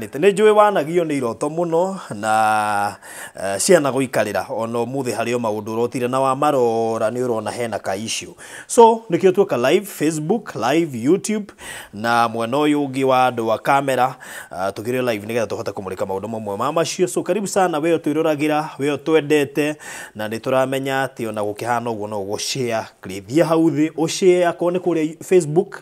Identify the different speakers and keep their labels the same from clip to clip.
Speaker 1: Nĩ njũĩ wanagio nĩ iroto mũno na ciana gũikarĩra ona ũmũthĩ harĩ o maũndũ ũrotire na wamarora nĩ ũrona hena ka issue. So nĩkĩo tuoka live Facebook, live YouTube na mwena ũyũ ũngĩ wa andũ a kamera, tũkĩrĩ live nĩgetha tũhote kũmũrĩka maũndũ mamwe ma macio. So karibu sana we ũtwĩroragĩra, we ũtwendete na nĩ tũramenya atĩ ona gũkĩhana ũguo no ũgũ-share, kĩrĩthia hau thĩ ũshare akorwo nĩ kũrĩa Facebook,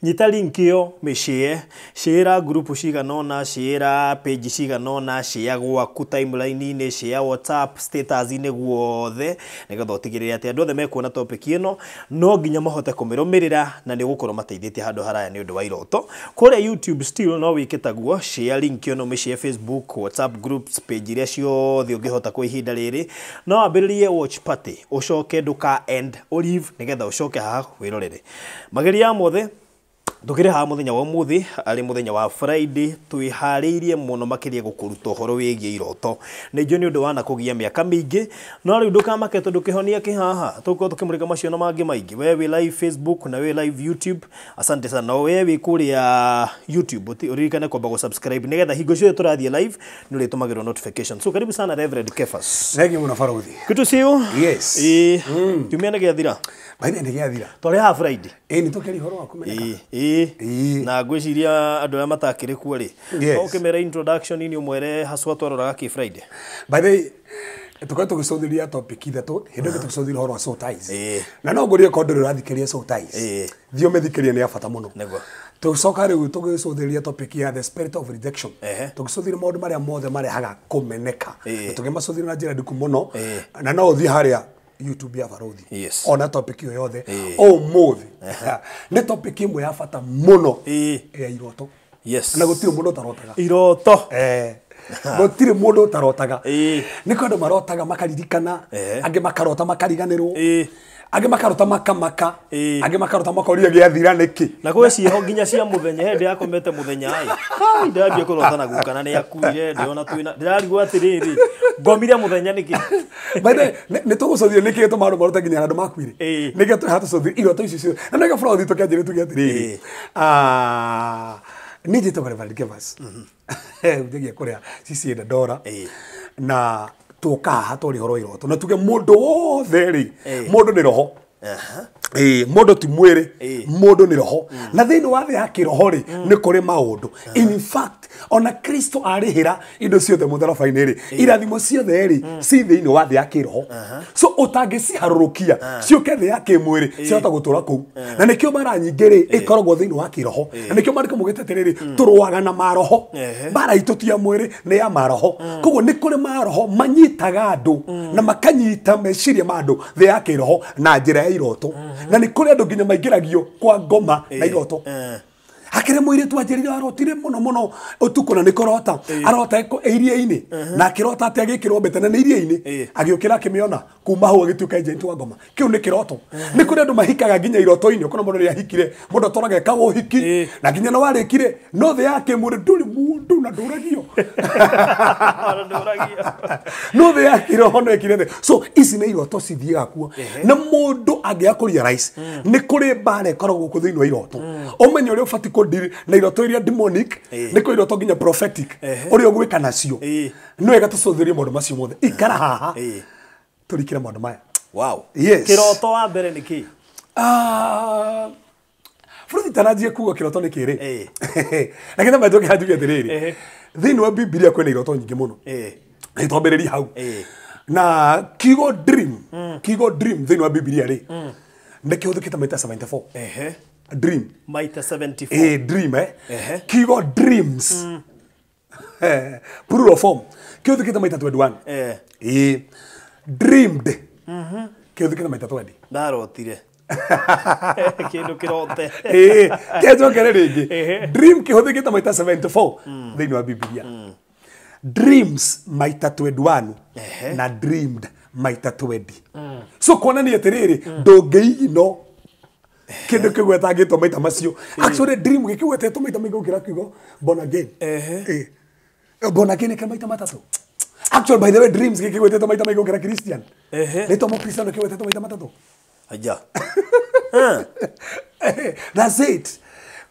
Speaker 1: nyita link ĩyo mĩshare, share group cigana ũna, share page cigana ũna, share gwaku timeline-inĩ, share WhatsApp status-inĩ guothe nĩgetha ũtigĩrĩre atĩ andũ othe mekuona topic ĩno no nginya mahote kũmĩrũmĩrĩra na nĩ ũgũkorwo mateithĩtie handũ haraya nĩ ũndũ wa iroto. Kũrĩa YouTube still no wĩke taguo, share link ĩyo no mĩshare Facebook, WhatsApp groups, page iria ciothe ũngĩhota kwa ihinda rĩrĩ. No wambĩrĩrie watch party ũcoke ndũka end ũleave nĩgetha ũcoke haha wĩrorere. Mageria mothe tukire haha muthenya wa umuthi ari muthenya wa Friday twihariirie muno makiria gukuruta uhoro wigie iroto. Nĩ njũĩ nĩ ũndũ wana kũgia mĩaka mĩingĩ no rĩu ndũkamake tondũ kĩhonia kĩ haha tũgũkorwo tũkĩmũrĩka macio na mangĩ maingĩ. We wĩ live Facebook na wĩ live YouTube, asante sana. Na we wĩ kũrĩa YouTube ũririkane kwamba gũ subscribe nĩgetha hingo ciothe tũrathiĩ live nĩ ũrĩtũmagĩrwo notification. So karibu sana Reverend Kefas.
Speaker 2: Thank you mũno Barothi.
Speaker 1: Good to see you.
Speaker 2: Yes.
Speaker 1: Kiumia nĩ gĩathira.
Speaker 2: By the way nĩ gĩathira.
Speaker 1: Twarĩ haha Friday.
Speaker 2: Nĩ tũkĩaria ũhoro wa kũmenyeka.
Speaker 1: Na ngwĩciria andũ arĩa matakĩrĩ kuo rĩ, no ũkĩmera introduction inĩ ũmwere haswa twaroraga kĩ Friday.
Speaker 2: By the way tũkoretwo tũgĩcũthĩrĩria topic ithatũ hĩndĩ ĩngĩ tũgĩcũthĩrĩria ũhoro wa soul ties. Na no ngũrie korwo ndũrĩ ũrathikĩrĩria soul ties, thiĩ ũmĩthikĩrĩrie nĩ ya bata mũno. Tũcoka rĩu tũgĩcũthĩrĩria topic ya the spirit of rejection. Tũgĩcũthĩrĩria maũndũ marĩa mothe marehaga kũmeneka. Na tũkĩmacũthĩrĩria na njĩra ndiku mũno. Na no ũthiĩ harĩa YouTube ya Barothi. Ona topic ĩyo yothe ũmũthĩ nĩ topic ĩmwe ya bata mũno ya iroto. Na gũtirĩ mũndũ ũtarotaga.
Speaker 1: Iroto.
Speaker 2: Gũtirĩ mũndũ ũtarotaga. Nĩ kwĩ andũ marotaga makaririkana, angĩ makarota makariganĩrwo, angĩ makarota makamaka, angĩ makarota makoria gĩathira nĩkĩ.
Speaker 1: Na gwĩ ciĩho nginya cia mũthenya, hĩndĩ yakomete mũthenya ĩ. Hai, ndĩrambia kũrota na guka na nĩ akuire, ndĩrona twĩna, ndĩrarigwo atĩrĩrĩ, ngomire mũthenya nĩkĩ?
Speaker 2: By the way, nĩ tũgũcũthĩrĩria nĩkĩ gĩtũmaga andũ marote nginya andũ makuire. Nĩkĩo tũrĩ haha tũcũthĩrĩrie iroto ici ciothe. Na nĩkĩo Barothi tũkĩanjĩrĩria tuge atĩrĩrĩ, niĩ njĩtagwo Reverend Kefas. Njĩgie kũrĩa CCA Dandora. Na tũka haha twaria ũhoro wa iroto. Na tuge mũndũ wothe rĩ, mũndũ nĩ roho. Mũndũ ti mwĩrĩ, mũndũ nĩ roho. Na thĩinĩ wa thĩ ya kĩroho rĩ, nĩ kũrĩ maũndũ. In fact, ona Kristo arĩhĩra indo ciothe mũtharaba-inĩ rĩ, irathimo ciothe rĩ, ci thĩinĩ wa thĩ ya kĩroho. So ũtangĩciharũrũkia, ciũke thĩ ya kĩmwĩrĩ, ciahota gũtũra kũu. Na nĩkĩo mbara nyingĩ rĩ, ĩkoragwo thĩinĩ wa kĩroho. Na nĩkĩo maandĩko maugĩte atĩrĩrĩ, tũrũaga na maroho. Mbara itũ ti ya mwĩrĩ, nĩ ya maroho. Koguo nĩ kũrĩ maroho manyitaga andũ na makanyita meciria ma andũ thĩ ya kĩroho na njĩra ya iroto. Na nĩ kũrĩ andũ nginya maingĩragio kwa ngoma na iroto. Hakĩrĩ mũirĩtu wanjĩrire arotire mũno mũno ũtukũ na nĩ kũrota. Arota iria-inĩ. Na akĩrota atĩ agĩkĩrwo mbete na nĩ iria-inĩ. Agĩũkĩra akĩmĩona kuma hau agĩtuĩka agent wa ngoma. Kĩu nĩ kĩroto. Nĩ kũrĩ andũ mahikaga nginya iroto-inĩ. Ũkona mũndũ nĩ ahikire, mũndũ atũraga ekaga ũhiki, na nginya no warĩkire, no thĩ ya kĩmwĩrĩ ndũrĩ mũndũ na ndũragio. No thĩ ya kĩroho no ĩkire thĩ. So ici nĩ iroto cithiaga kuo. Na mũndũ angĩaga kũrealize, nĩ kũrĩ mbara ĩkoragwo gũkũ thĩinĩ wa iroto. Ũmenye ũrĩa ũbatiĩ kũdeal na iroto iria demonic, nĩ kũrĩ iroto nginya prophetic, ũrĩa ũgwĩka nacio. Nĩ wega tũcũthĩrĩrie maũndũ macio mothe. Ikara haha, tũrikĩre maũndũ maya.
Speaker 1: Wow.
Speaker 2: Yes.
Speaker 1: Kĩroto wa mbere nĩ kĩ?
Speaker 2: Bũrũri itananjia kuga kĩroto nĩ kĩ rĩ? Na kĩrĩa maitũ kĩranjuge atĩrĩrĩ, thĩinĩ wa Bibilia kwĩna iroto nyingĩ mũno. Nĩ twambĩrĩrie hau. Na kiugo dream, kiugo dream thĩinĩ wa Bibilia rĩ, nĩ kĩhũthĩkĩte maita 74. Dream.
Speaker 1: Maita 74.
Speaker 2: Dream, Kiugo dreams. Plural form. Kĩhũthĩkĩte maita 21. Dreamed. Kĩhũthĩkĩte maita 20.
Speaker 1: Ndarotire. Kĩndũ kĩrote.
Speaker 2: Kĩnjokere rĩngĩ. Dream kĩhũthĩkĩte maita 74 thĩinĩ wa Bibilia. Dreams maita 21 na dreamed maita 20. So kuonania atĩrĩrĩ, ndũngĩigino kĩndũ kĩgwetangĩtwo maita macio. Actually dream gĩkĩgwetetwo maita maingĩ gũkĩra kiugo born again. Born again nĩ maita matatũ. Actually by the way dreams gĩkĩgwetetwo maita maingĩ gũkĩra Christian. Rĩtwa mũkristiano kĩgwetetwo maita matatũ.
Speaker 1: Aja.
Speaker 2: That's it.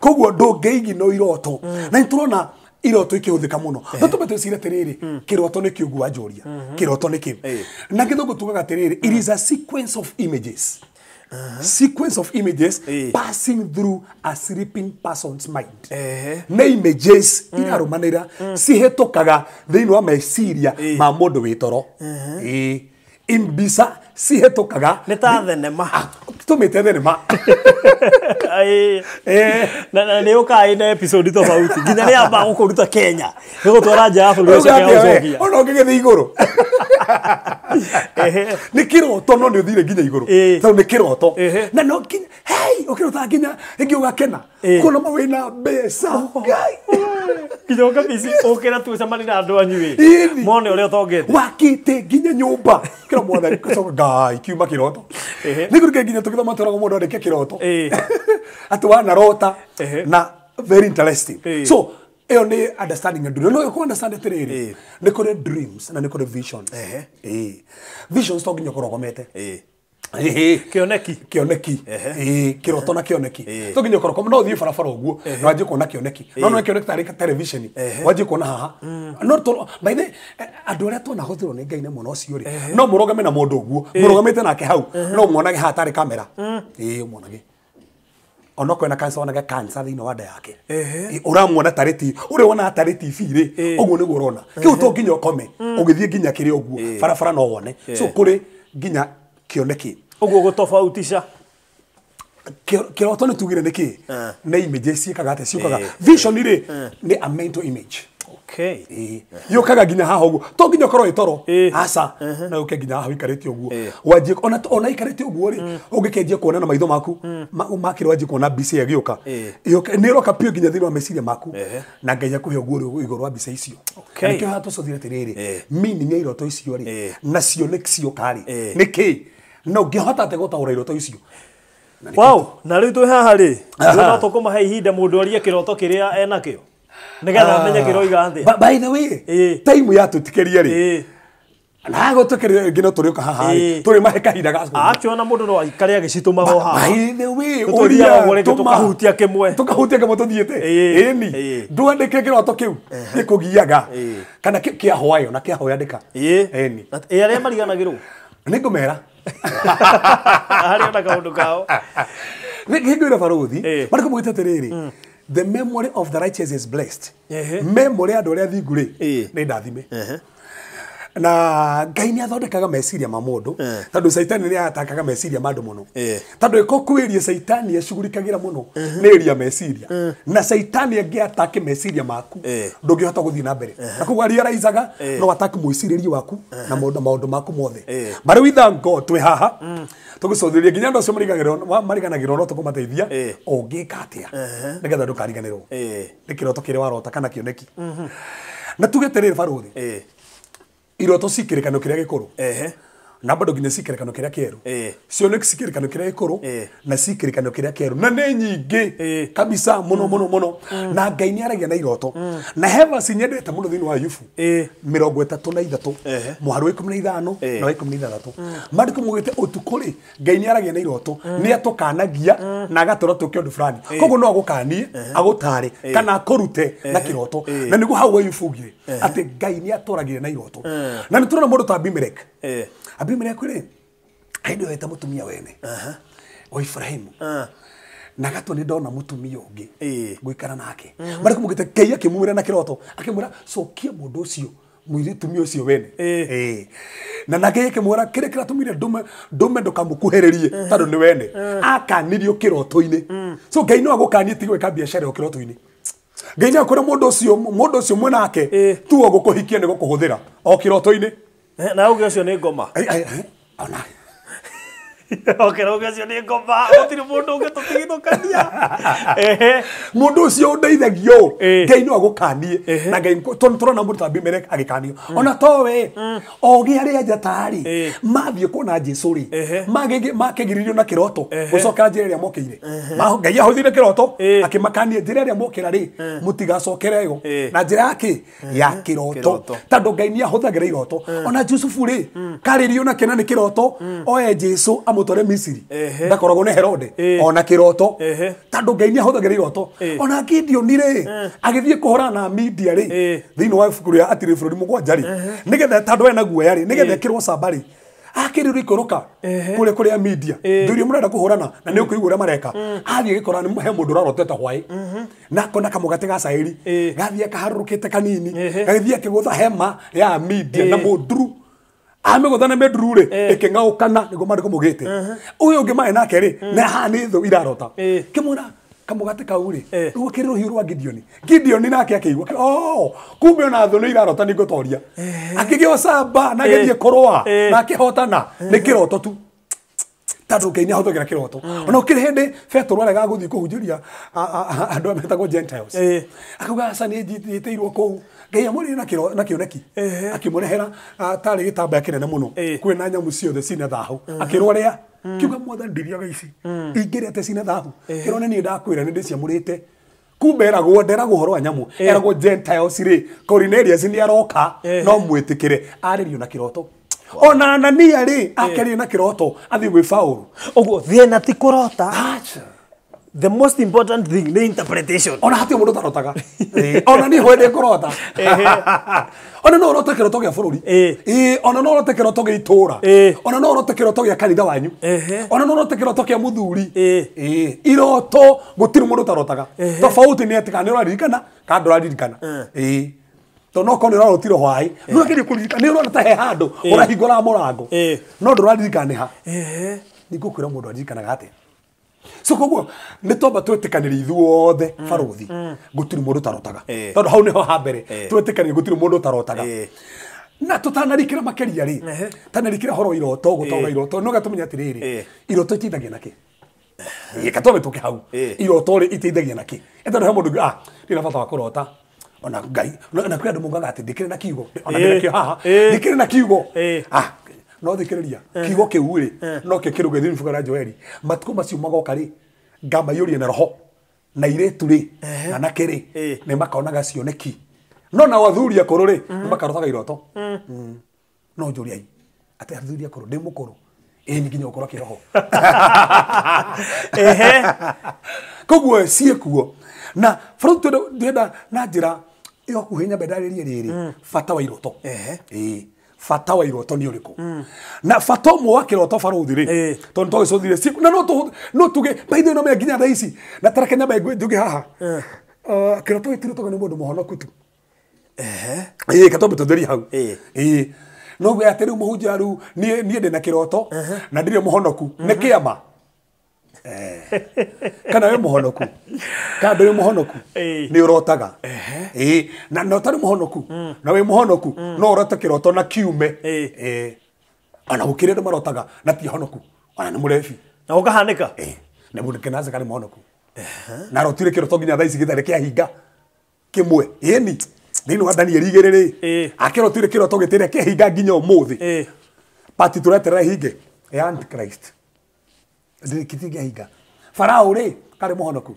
Speaker 2: Koguo ndũngĩigino iroto. Na nĩ tũrona Iroto ikĩhũthĩka mũno. No tũmbe twĩcire atĩrĩrĩ, kĩroto nĩ kĩ ũguo wanjũria. Kĩroto nĩ kĩ? Na gĩthũngũ tugaga atĩrĩrĩ, it is a sequence of images. Sequence of images passing through a sleeping person's mind. Nĩ images irarũmanĩra cihĩtũkaga thĩinĩ wa meciria ma mũndũ wĩ toro. Mbica cihĩtũkaga.
Speaker 1: Nĩ ta thenema.
Speaker 2: Tũmĩte thenema.
Speaker 1: Na nĩ ũkaga ĩna episode tofauti. Nginya nĩ yambaga gũkũruta Kenya. Ĩgũtwara nja ya bũrũri ũcoke gũcokia.
Speaker 2: Ona ũngĩgĩthiĩ igũrũ. Nĩ kĩroto no nĩ ũthire nginya igũrũ. Tondũ nĩ kĩroto. Na no nginya, hey, ũkĩrotaga nginya ĩngĩ ũgakena. Kuona ma wĩna mbeca. Ngai.
Speaker 1: Nginya ũkabici ũkĩra tu ũcemanie na andũ anyu ĩ. Mone ũrĩa ũtongete.
Speaker 2: Wakĩte nginya nyũmba. Kĩro mwathani gũcoka Ngai kiuma kĩroto. Nĩ kũrĩ nginya tũgĩthoma twĩragwo mũndũ andĩke kĩroto. Atĩ wanarota na very interesting. So ĩyo nĩ understanding and dream. No you understand atĩrĩrĩ, nĩ kũrĩ dreams na nĩ kũrĩ visions. Visions to nginya ũkorwo ũkomete. Kĩoneki. Kĩoneki. Kĩroto na kĩoneki. To nginya ũkorwo no ũthiĩ barabara ũguo na wanjie kuona kĩoneki. No no kĩoneki tarĩ television. Wanjie kuona haha. No to by the andũ arĩa twanahũthĩrwo nĩ Ngai na mwena ũcio rĩ, no mũrũgame na mũndũ ũguo, mũrũgamĩte nake hau, no muonage haha tarĩ kamera. Muonage. Ona kwena cancer onage cancer thĩinĩ wa nda yake. Ũramuona tarĩ ti, ũrĩa wonaga tarĩ TV rĩ, ũguo nĩguo ũrona. Kĩu to nginya ũkome, ũgĩthiĩ nginya kĩrĩa ũguo, barabara no wone. So kũrĩ nginya kĩoneki.
Speaker 1: Ũguo gũtofautisha.
Speaker 2: Kĩroto nĩ tugire nĩ kĩ? Nĩ images ciĩkaga atĩa? Ciũkaga. Vision rĩ, nĩ a mental image.
Speaker 1: Okay.
Speaker 2: Yũkaga nginya haha ũguo. To nginya ũkorwo wĩ toro. Aca. Na yũke nginya haha ũikarĩte ũguo. Wanjie ona ikarĩte ũguo rĩ, ũngĩkĩanjia kuona na maitho maku, makĩrĩ wanjie kuona mbica ĩyo ĩgĩũka. Nĩ ĩroka piũ nginya thĩinĩ wa meciria maku. Na Ngai akũhe ũguo igũrũ wa mbica icio. Na nĩkĩo haha tũcothire atĩrĩrĩ, meaning ya iroto icio rĩ, nacio nĩ cioka rĩ, nĩ kĩ? Na ũngĩhota atĩa gũtaũra iroto icio?
Speaker 1: Wow, na rĩu twĩ haha rĩ, no tũkũmahe ihinda mũndũ arie kĩroto kĩrĩa enakĩo. Nĩgetha amenye kĩroiga atĩa.
Speaker 2: By the way, time yatũtikĩria rĩ, na gũtũkĩria rĩngĩ no tũrĩũka haha rĩ, tũrĩmahe kahinda ga
Speaker 1: Actually ona mũndũ no aikare agĩcitũmaga o haha.
Speaker 2: By the way,
Speaker 1: ũria rĩngĩ tũkahutia kĩmwe.
Speaker 2: Tũkahutia kĩmwe tũthiĩte. Ĩni. Ndwandĩke kĩroto kĩu gĩkũgiaga. Kana kĩa hwayo na kĩa hwayo andĩka. Ĩni.
Speaker 1: Ĩ arĩa mariganagĩrwo.
Speaker 2: Nĩ ngũmera.
Speaker 1: Harĩ ona kaũndũ kao.
Speaker 2: Nĩ ngwĩra barũthi, marĩkũ mũgĩte atĩrĩrĩ, the memory of the righteous is blessed. Memory andũ arĩa athingu rĩ, nĩ ndathime. Na Ngai nĩ athondekaga meciria ma mũndũ, tondũ Caitani nĩ atakaga meciria ma andũ mũno. Tondũ ĩko kwĩrie Caitani acugurikagĩra mũno nĩ ĩria meciria. Na Caitani angĩatake meciria maku, ndũngĩhota gũthiĩ na mbere. Na koguo realizaga no atake mwĩcirĩrie waku na maũndũ maku mothe. But we thank God twĩ haha. Tũgĩcũthĩrĩria nginya andũ acio mariganagĩrwo no tũkũmateithia ũngĩka atĩa nĩgetha ndũkariganĩrwo nĩ kĩroto kĩrĩa warota kana kĩoneki. Na tuge atĩrĩrĩ barũthi, iroto cikĩrĩkano kĩrĩa gĩkũrũ na bado nginya cikĩrĩkano kĩrĩa kĩerũ. Cioneki cikĩrĩkano kĩrĩa gĩkũrũ na cikĩrĩkano kĩrĩa kĩerũ na nĩ nyingĩ kabisa mũno mũno mũno. Na Ngai nĩ aragia na iroto. Na he verse nyendete mũno thĩinĩ wa Ayubu 33 mũhari wa 15 na wa 16. Maandĩko maugĩte ũtukũ rĩ, Ngai nĩ aragia na iroto, nĩ atũkanagia na agatũra tũke ũndũ fulani. Koguo no agũkanie, agũtare kana akũrute na kĩroto. Na nĩguo hau Ayubu augire atĩ Ngai nĩ atũragia na iroto. Na nĩ tũrona mũndũ ta Abimelech. Abimelech rĩ, hĩndĩ ĩyo eta mũtumia wene wa Ibrahimu. Na gatwa nĩ ndona mũtumia ũngĩ gũikara nake. Marĩkũ mũgĩte Ngai akĩmwĩra na kĩroto, akĩmwĩra cokia mũndũ ũcio, mũtumia ũcio wene. Na nake akĩmwĩra kĩrĩa kĩratũmire ndũme ndũkamũkuhĩrĩrie tondũ nĩ wene. Akanirio kĩroto-inĩ. So Ngai no agũkanie tiga gwĩka biacara ĩyo kĩroto-inĩ. Ngai nĩ akwĩra mũndũ ũcio mwenake tu ogũkũhikia nĩ gũkũhũthĩra o kĩroto-inĩ.
Speaker 1: Na ũgĩ ũcio nĩ ngoma.
Speaker 2: Ona.
Speaker 1: Okera ũgĩ ũcio nĩ ngoma, gũtirĩ mũndũ ũngĩtũtigithũkania.
Speaker 2: Mũndũ ũcio ũndeithagio, Ngai no agũkanie. Na Ngai tũrona mũndũ ta Abimelech agĩkanio. Ona towe, ogĩ arĩa njata rĩ, mathiĩ kuona Jesũ rĩ, makĩgiririo na kĩroto, gũcokera njĩra ĩrĩa mokĩire. Ngai ahũthĩire kĩroto, akĩmakania njĩra ĩrĩa mokĩra rĩ, mũtigacokere ĩyo. Na njĩra ya kĩ? Ya kĩroto. Tondũ Ngai nĩ ahũthagĩra iroto. Ona Jusufu rĩ, karĩrio na kĩna nĩ kĩroto, oe Jesũ mamũtware Misiri ndakoragwo nĩ Herode ona kĩroto tondũ Ngai nĩahũthagĩra iroto ona Gideoni rĩ agĩthiĩ kũhũrana na Media rĩ thĩinĩ wa ibuku rĩa Atĩrĩ bũrũri mũgwanja rĩ nĩgetha tondũ ena guoya rĩ nĩgetha ekĩrwo camba rĩ akĩrĩrwo ikũrũka kũrĩa kũrĩa media thuri mũrenda kũhũrana na nĩ ũkũigua ũrĩa mareka athiĩ gĩkora nĩ he mũndũ ũrarotete hwaĩ na akona kamũgate ga cairi gathiĩ kaharũrũkĩte kanini gagĩthiĩ akĩgũtha hema ya media na mũnduru amĩgũtha na mĩnduru rĩ ĩkĩng'aũkana nĩguo maandĩko maugĩte ũyũ ũngĩ marĩ nake rĩ na haha nĩ thũ irarota kĩmwĩra kamũgate kau rĩ rĩu akĩrĩ rũhiũ rwa Gideoni Gideoni nake akĩigua oh kumbe ona thũ nĩ irarota nĩ ngũtoria akĩgĩa ũcamba na agĩthiĩ kũrũa na akĩhotana nĩ kĩroto tu tondũ Ngai nĩ ahũthagĩra kĩroto ona gũkĩrĩ hĩndĩ Petero aregaga gũthiĩ kũhunjĩria andũ arĩa metagwo Gentiles akauga aca nĩ njĩtĩirwo kũu Ngai amũrĩire na kĩoneki akĩmũrehera tarĩ gĩtambaya kĩnene mũno kwĩna nyamũ ciothe cina thahu akĩrwo rĩa kiuga mwathani ndiriaga ici ingĩrĩa atĩ cina thahu kĩrwo nĩ niĩ ndakwĩra nĩ ndĩciamũrĩte kumbe eragwo nderagwo ũhoro wa nyamũ eragwo Gentiles rĩ Cornelius nĩ aroka no mwĩtĩkĩre arĩrio na kĩroto ona Anania rĩ akĩaria na kĩroto athiĩ gwĩ Paũlũ
Speaker 1: ũguo thĩna ti kũrota the most important thing nĩ interpretation
Speaker 2: ona hatirĩ mũndũ ũtarotaga ona niĩ hwendĩ kũrota ona no ũrote kĩroto gĩa bũrũri ona no ũrote kĩroto gĩa itũũra ona no ũrote kĩroto gĩa kanitha wanyu ona no ũrote kĩroto kĩa mũthuri iroto gũtirĩ mũndũ ũtarotaga tofauti nĩ atĩ kana nĩ ũraririkana kana ndũraririkana tondũ no korwo nĩ ũrarotire hwaĩ no ũgerie kũririkana nĩ ũrona ta he handũ ũrahingũra mũrango no ndũraririkana nĩ ha nĩ ngũkwĩra mũndũ aririkanaga atĩa so koguo nĩ twamba twĩtĩkanĩrie ithuothe barũthi gũtirĩ mũndũ ũtarotaga tondũ hau nĩho ha mbere twĩtĩkanĩrie gũtirĩ mũndũ ũtarotaga na tũtanarikĩra makĩria rĩ tanarikĩra horo iroto gũtaũra iroto no gatũmenya atĩrĩrĩ iroto iteithagia nakĩ ĩka twambe tũke hau iroto rĩ iteithagia nakĩ tondũ he mũndũ ah ndina bata wa kũrota ona Ngai na kwĩ andũ maugaga atĩ ndĩkĩrĩ na kiugo ona ndĩna kĩo haha ndĩkĩrĩ na kiugo ah no thikĩrĩria kiugo kĩu rĩ no kĩo kĩrũge thĩinĩ ibuku rĩa Joeli matukũ macio magoka rĩ ngamaiyũria na roho na irĩtu rĩ na anake rĩ nĩ makonaga cioneki no nao athuri akũrũ rĩ nĩ makarotaga iroto no njũriai atĩ athuri akũrũ ndĩ mũkũrũ ĩĩ nginya ũkorwo kĩroho koguo ciĩkuo na bũrũri ndĩrenda na njĩra ĩyo kuhĩ nyambe ndarĩrie rĩrĩ bata wa iroto bata wa iroto nĩ ũrĩkũ na bata ũmwe wa kĩroto barũthi rĩ tondũ twagĩcũthire na no tuge by the way no menya nginya thaa ici na tareke nyambe njuge haha kĩroto gĩtirotagwo nĩ mũndũ mũhonoku tu ĩĩ katwambe tũtherie hau ĩĩ no gwe atĩ rĩu mũhunjia rĩu niĩ ndĩna kĩroto na ndirĩ mũhonoku nĩ kĩama kana wĩ mũhonoku kana ndũrĩ mũhonoku nĩ ũrotaga na ũtarĩ mũhonoku na wĩ mũhonoku no ũrote kĩroto na kiume ona gũkĩrĩ andũ marotaga na ti ahonoku ona nĩ mũrebi
Speaker 1: na ũkahanĩka
Speaker 2: na mũndũ Kenasa nĩ mũhonoku na arotire kĩroto nginya thaa ici gĩtarĩ kĩahinga kĩmwe ĩni thĩinĩ wa Danieli igĩrĩ rĩ akĩrotire kĩroto gĩtarĩ kĩahinga nginya ũmũthĩ pati tũreterera ĩhinge ya Antichrist kitingiahinga Farao rĩ karĩ mũhonoku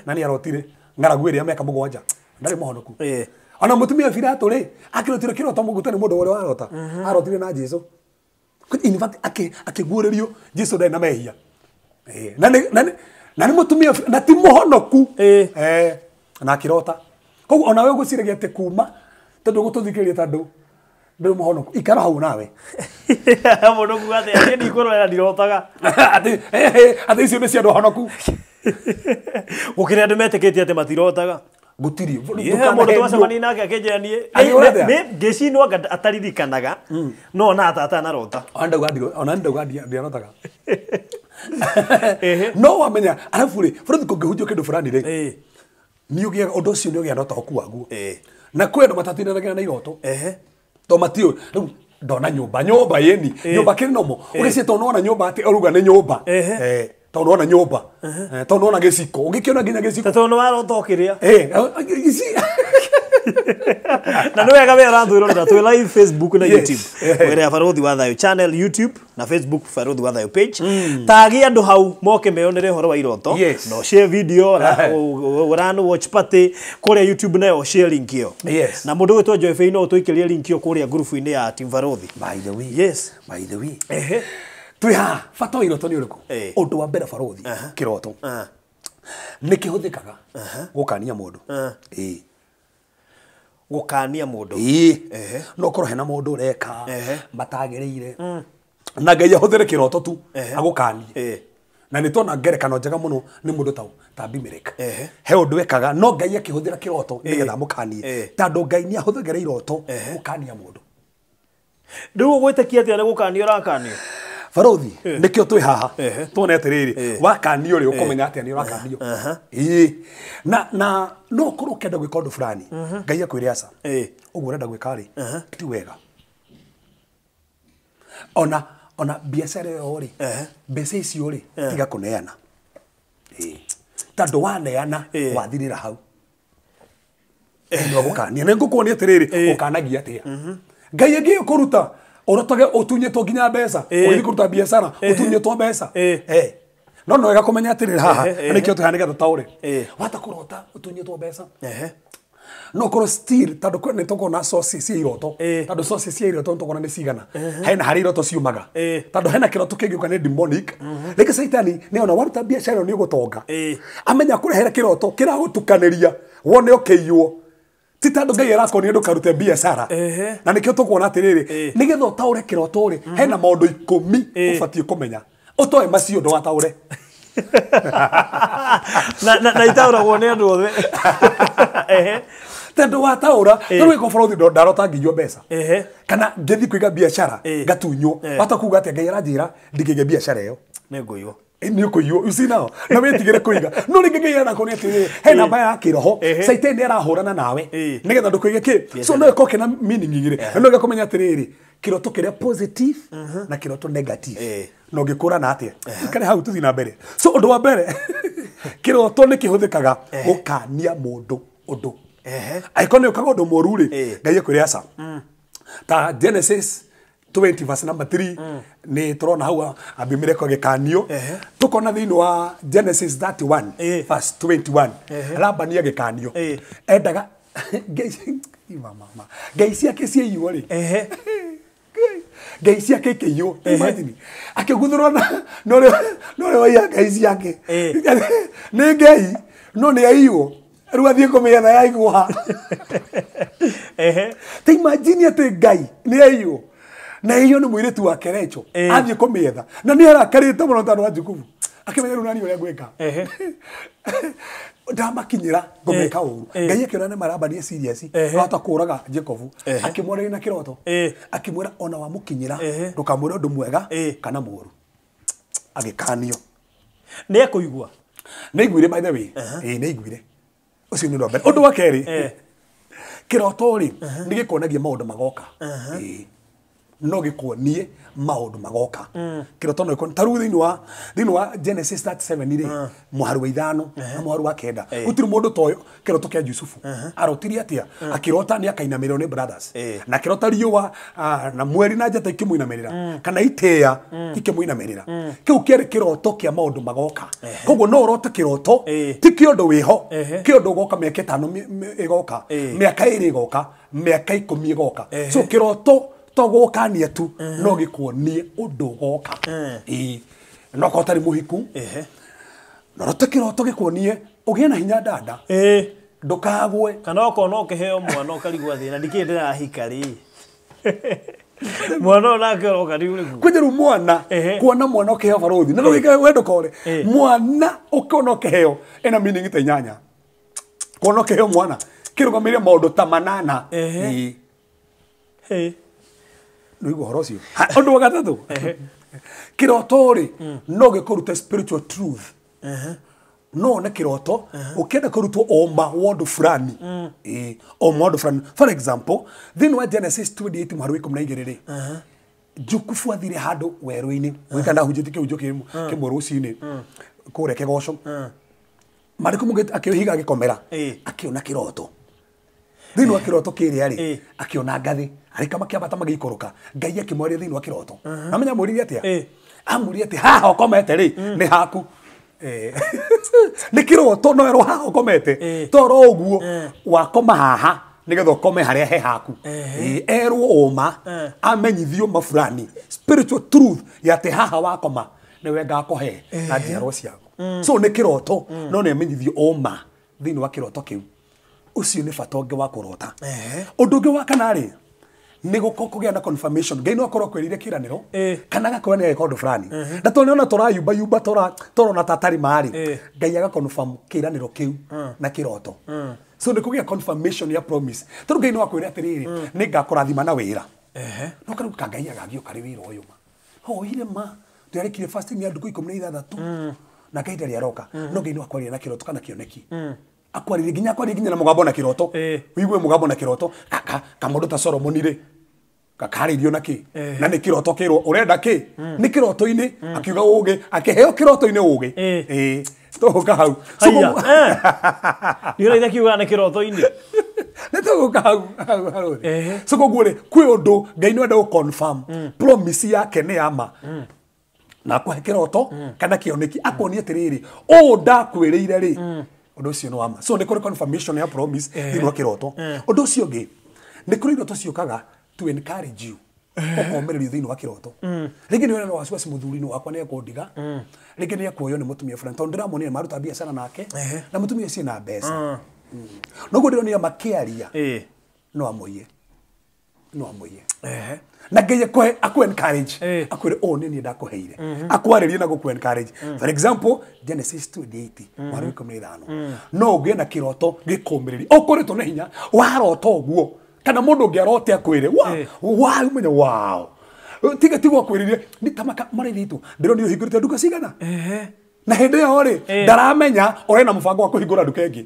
Speaker 2: na nĩ arotire ng'aragu ĩrĩa mĩaka mũgwanja ndarĩ mũhonoku ona mũtumia Pilato rĩ akĩrotire kĩroto mũguta nĩ mũndũ ũrĩa warota arotire na Jesu in fact akĩguũrĩrio Jesu ndarĩ na mehia na nĩ mũtumia na ti mũhonoku na akĩrota koguo ona we ũgwĩciragia atĩ kuma tondũ gũtũthikĩrĩria tondũ ndũrĩ mũhonoku ikara hau nawe
Speaker 1: mũndũ kuga atĩ niĩ ndikũrorera ndirotaga
Speaker 2: atĩ icio nĩ cia andũ ahonoku
Speaker 1: gũkĩrĩ andũ metĩkĩtie atĩ matirotaga
Speaker 2: gũtirĩ
Speaker 1: mũndũ twacemania nake akĩnjĩra niĩ ngĩcinwo anga ataririkanaga no ona atanarota
Speaker 2: ona ndauga ndiarotaga no wamenya arabu rĩ bũrũri kũngĩhunjio kĩndũ fulani rĩ nĩ ũgĩaga ũndũ ũcio nĩ ũgĩaga na ũtaũku waguo na kwĩ andũ matatindanagĩra na iroto to matio rĩu ndona nyũmba nyũmba yeni nyũmba kĩrĩ nomo ũgĩcie tondũ nĩwona nyũmba atĩ ũruga nĩ nyũmba tondũ nĩwona nyũmba tondũ nĩwona gĩciko ũngĩkĩona nginya gĩciko
Speaker 1: tondũ nĩwarota ũkĩrĩa
Speaker 2: ici
Speaker 1: na nĩ wega we ũratwĩrorera twĩ live Facebook na YouTube wĩra Barũthi wa Thayũ channel YouTube na Facebook Barũthi wa Thayũ page tagi andũ hau moke meyonere ũhoro wa iroto no share video ũrano watch party kũrĩa YouTube nayo share link ĩyo na mũndũ ũgwĩtwo Joy no ũtũikĩrie link ĩyo kũrĩa ngurubu-inĩ ya Team Barũthi.
Speaker 2: By the way,
Speaker 1: yes,
Speaker 2: by the way, Twĩ haha bata wa iroto nĩ ũrĩkũ? Ũndũ wa mbere barothi kĩroto nĩ kĩhũthĩkaga gũkania mũndũ. Ĩĩ.
Speaker 1: Gũkania mũndũ.
Speaker 2: Ĩĩ. No ũkorwo hena mũndũ ũreka matagĩrĩire na Ngai ahũthĩre kĩroto tu agũkanie. Na nĩ tuona ngerekano njega mũno nĩ mũndũ ta Abimelech. He ũndũ ekaga no Ngai akĩhũthĩra kĩroto nĩgetha amũkanie, tondũ Ngai nĩ ahũthagĩra iroto gũkania mũndũ.
Speaker 1: Rĩu ũgwĩtĩkia atĩa nĩ gũkanio ũrakanio?
Speaker 2: Barothi nĩkĩo twĩ haha tuone atĩrĩrĩ wakanio rĩ ũkũmenya atĩa nĩ ũrakanio. Ĩĩ. Na no ũkorwo ũkĩenda gwĩka ũndũ fulani Ngai akwĩre aca ũguo ũrenda gwĩka rĩ ti wega. Ona biacara ĩyo rĩ mbeca icio rĩ tiga kũneana. Ĩĩ. Tondũ waneana wathirĩra hau. Nĩ gũkania. Nĩ ngũkuonia atĩrĩrĩ ũkanagia atĩa. Ngai angĩkũruta ũrotage ũtunyĩtwo nginya mbeca ũgĩthiĩ kũruta biacara ũtunyĩtwo mbeca. No no wega kũmenya atĩrĩrĩ haha na nĩkĩo twĩ haha nĩgetha tũtaũre. Wahota kũrota ũtunyĩtwo mbeca no korwo still tondũ nĩ tũkuona sources cia iroto, tondũ sources cia iroto nĩ tũkuona nĩ cigana. Hena harĩa iroto ciumaga, tondũ hena kĩroto kĩngĩũka nĩ demonic. Rĩngĩ Caitani nĩ ona waruta biacara ĩyo nĩ ũgũtonga, amenya kũrehera kĩroto kĩragũtukanĩria wone ũkĩiywo. Ti tondũ Ngai arakuonia ndũkarute biacara. Na nĩkĩo tũkuona atĩrĩrĩ nĩgetha ũtaũre kĩroto rĩ hena maũndũ 10 ũbatiĩ kũmenya. Ũtoe macio ndũgataũre.
Speaker 1: Na itaũragwo nĩ andũ othe.
Speaker 2: Tondũ wataũra tondũ gĩko barothi ndarota ngĩiywo mbeca kana ngĩthiĩ kũiga biacara ngatunywo. Wahota kuga atĩa Ngai aranjĩra ndingĩiga biacara ĩyo
Speaker 1: nĩ ngũiywo.
Speaker 2: Nĩ ũkũiywo. You see now na wĩtigĩre kũiga. No rĩngĩ Ngai arakuonia atĩrĩrĩ he namba ya kĩroho Caitani nĩ arahũrana nawe nĩgetha ndũkũige kĩ. So no ĩkorwo kĩna meaning igĩrĩ. Na no ĩgakũmenya atĩrĩrĩ kĩroto kĩrĩa positive na kĩroto negative. Na ũngĩkũrana atĩa? Ikare hau tũthiĩ na mbere. So ũndũ wa mbere kĩroto nĩ kĩhũthĩkaga gũkania mũndũ ũndũ. Angĩkorwo nĩ ũkaga ũndũ mũũru rĩ Ngai akwĩre aca. Ta Genesis 20 verse number 3 nĩ tũrona hau Abimelech agĩkanio. Tũkona thĩinĩ wa Genesis 31 verse 21 Labani agĩkanio. Endaga Ngai ciake ciaiywo rĩ Ngai ciake ikĩiywo. Imagine akĩguthũrwo na ũrĩa waiya Ngai ciake nĩ Ngai no nĩ aiywo rĩu athiĩ kũmĩetha yaigwo ha. Ta imagine atĩ Ngai nĩ aiywo na iyo nĩ mũirĩtu wake Rachel athiĩ kũmĩetha na nĩ arakarĩte mũno tondũ wa Jakubu akĩmenya rĩu nani ũrĩa ngwĩka ndamakinyĩra ngũmĩka ũru. Ngai akĩona nĩ marambania serious ahota kũraga Jacobu akĩmwarĩria na kĩroto akĩmwĩra ona wamũkinyĩra ndũkamwĩre ũndũ mwega kana mũũru. Agĩkanio.
Speaker 1: Nĩ ekũigua.
Speaker 2: Nĩ aiguire by the way. Ĩĩ nĩ aiguire. Ũcio nĩ ũndũ wa mbere. Ũndũ wa kerĩ kĩroto rĩ nĩ gĩkuonagia maũndũ magoka. Ĩĩ. No gĩkuonie maũndũ magoka. Kĩroto no gĩkuonie ta rĩu thĩinĩ wa Genesis 37 rĩ mũhari wa 5 na mũhari wa 9 gũtirĩ mũndũ toĩ kĩroto kĩa Jusufu. Arotirie atĩa? Akĩrota nĩ akainamĩrĩrwo nĩ brothers. Na akĩrota riũa na mweri na njata ikĩmũinamĩrĩra kana itĩĩa ikĩmũinamĩrĩra. Kĩu kĩarĩ kĩroto kĩa maũndũ magoka. Koguo no ũrote kĩroto ti kĩũndũ wĩho, kĩũndũ ũgoka mĩaka 5 ĩgoka, mĩaka 2 ĩgoka, mĩaka 10 ĩgoka. So kĩroto to gũkania tu no gĩkuonie ũndũ ũgoka. Ĩĩ. No korwo ũtarĩ mũhiku no rote kĩroto gĩkuonie ũgĩe na hinya dada. Ndũkagwe.
Speaker 1: Kana ũkona ũkĩheo mwana ũkarigwo thĩna ndikĩĩ ndĩrahika rĩ. Mwana ũyũ nake ũroka nĩ ũrĩkũ?
Speaker 2: Kwĩ rĩu mwana kuona mwana ũkĩheo barothi na ndũgĩke we ndũkore mwana ũkĩona ũkĩheo ĩna meaning ta 8. Kuona ũkĩheo mwana kĩrũgamĩrĩre maũndũ ta 8. Ĩĩ. Nĩ ũhoro ũcio. Ũndũ wa gatatũ kĩroto rĩ no gĩkũrute spiritual truth. No one kĩroto ũkĩenda kũrutwo ũma wa ũndũ fulani. Ĩĩ, ũma wa ũndũ fulani. For example thĩinĩ wa Genesis 28 mũhari wa 12 rĩ Jukufu athire handũ werũ-inĩ gwĩka ndahunjĩtie kĩhunjio kĩmwe rũcinĩ kũrĩa Kĩgoco. Marĩ kũmũgĩte akĩhiga agĩkomera akĩona kĩroto. Thĩinĩ wa kĩroto kĩrĩa rĩ akĩona ngathĩ arĩka makĩambata magĩikũrũka. Ngai akĩmwaria thĩinĩ wa kĩroto. Na menya amwĩrire atĩa? Amwĩrire atĩ haha ũkomete rĩ nĩ haku. Nĩ kĩroto no erwo haha ũkomete toro ũguo wakoma haha Nigetha ũkome harĩa he haku. Erwo ũma, amenyithio mafurani. Spiritual truth ya atĩ haha wakoma nĩwe ngakũhe na njiarwa ciaku. So nĩ kĩroto no nĩ amenyithio ũma thĩinĩ wa kĩroto kĩu. Ũcio nĩ bata ũngĩ wa kũrota. Ũndũ ũngĩ wa kana rĩ, nĩ kũgĩa na confirmation. Ngai no akorwo akwĩrĩire kĩranĩro kana agakorwo nĩ agĩka ũndũ fulani. Na tondũ nĩona tũrayumba yumba tũrona ta atarĩ ma rĩ, Ngai aga confirm kĩranĩro kĩu na kĩroto. So nĩ kũgĩa confirmation ya promise. Tondũ Ngai no akwĩre atĩrĩrĩ, nĩ ngakũrathima na wĩra. No karĩu ka Ngai agagĩũka rĩ wĩra ũyũ ma. Hoire ma, tũrarĩkirie fasting ya ndukũ 16 na Ngai ndarĩ aroka. No Ngai no akwarĩrie na kĩroto kana kĩoneki. Akwarĩrie nginya na mũgambo na kĩroto. Ũigue mũgambo na kĩroto. Kamũndũ ta Solomoni rĩ, kakarĩrio na kĩ? Na nĩ kĩroto kĩrwo ũrenda kĩ? Nĩ kĩroto-inĩ akiuga ũgĩ, akĩheo kĩroto-inĩ ũgĩ. Tũgũka hau.
Speaker 1: Haiya. Nĩ ũraitha kiuga nĩ kĩroto-inĩ.
Speaker 2: Nĩ tũgũka hau hau. So koguo rĩ, kwĩ ũndũ Ngai no enda gũ confirm promise yake nĩ ya ma. Na akũhe kĩroto kana kĩoneki akuonie atĩrĩrĩ, ũũ ndakwĩrĩire rĩ, ũndũ ũcio nĩ wa ma. So nĩ kũrĩ confirmation ya promise thĩinĩ wa kĩroto. Ũndũ ũcio ũngĩ, nĩ kũrĩ iroto ciũkaga to encourage you. Ũkomĩrĩrio thĩinĩ wa kĩroto. Rĩngĩ nĩ ũrona wasiwasi mũthuri-inĩ wakwa nĩ ekũndiga. Rĩngĩ nĩ ekuoywo nĩ mũtumia fulani tondũ ndĩramuonire maruta biacara nake na mũtumia ũcio ena mbeca. Noguo ndĩronire makĩaria no amũiye. No amũiye. Na Ngai akũhe aku encourage. Akwĩre ũũ nĩ niĩ ndakũheire. Akwarĩrie na gũkũ encourage. For example, Genesis 28 mweri wa 15. No ũgĩe na kĩroto gĩkũmĩrĩria. Ũkoretwo na hinya warota ũguo. Kana mũndũ ũngĩ arote akwĩre wa umenye wow. Tiga tigwo akwĩrĩrie nĩ ta marĩrĩtwo. Ndĩronire ũhingũrĩte nduka cigana. Na hĩndĩ ĩyo rĩ, ndaramenya ũrĩ na mũbango wa kũhingũra nduka ĩngĩ.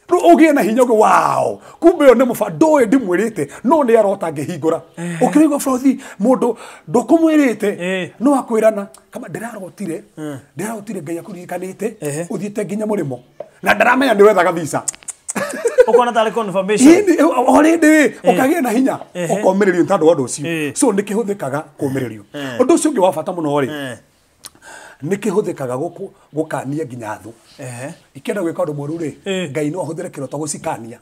Speaker 2: Rĩu ũgĩe na hinya ũgĩ wow. Kumbe ũyũ nĩ mũbango ndũĩ ndimwĩrĩte no nĩ arota ngĩhingũra. Ũkĩraigua brothi mũndũ ndũkũmwĩrĩte no akwĩrana kama ndĩrarotire Ngai akũririkanĩte ũthiĩte nginya mũrĩmo na ndaramenya nĩ wethaga visa.
Speaker 1: Ũkona tarĩ confirmation.
Speaker 2: Already ũkagĩa na hinya ũkomĩrĩrio tondũ wa ũndũ ũcio. So nĩ kĩhũthĩkaga kũmĩrĩrio. Ũndũ ũcio ũngĩ wa bata mũno rĩ, nĩ kĩhũthĩkaga gũkania nginya thũ. Ikĩenda gwĩka ũndũ mũru rĩ, Ngai no ahũthĩre kĩroto gũcikania.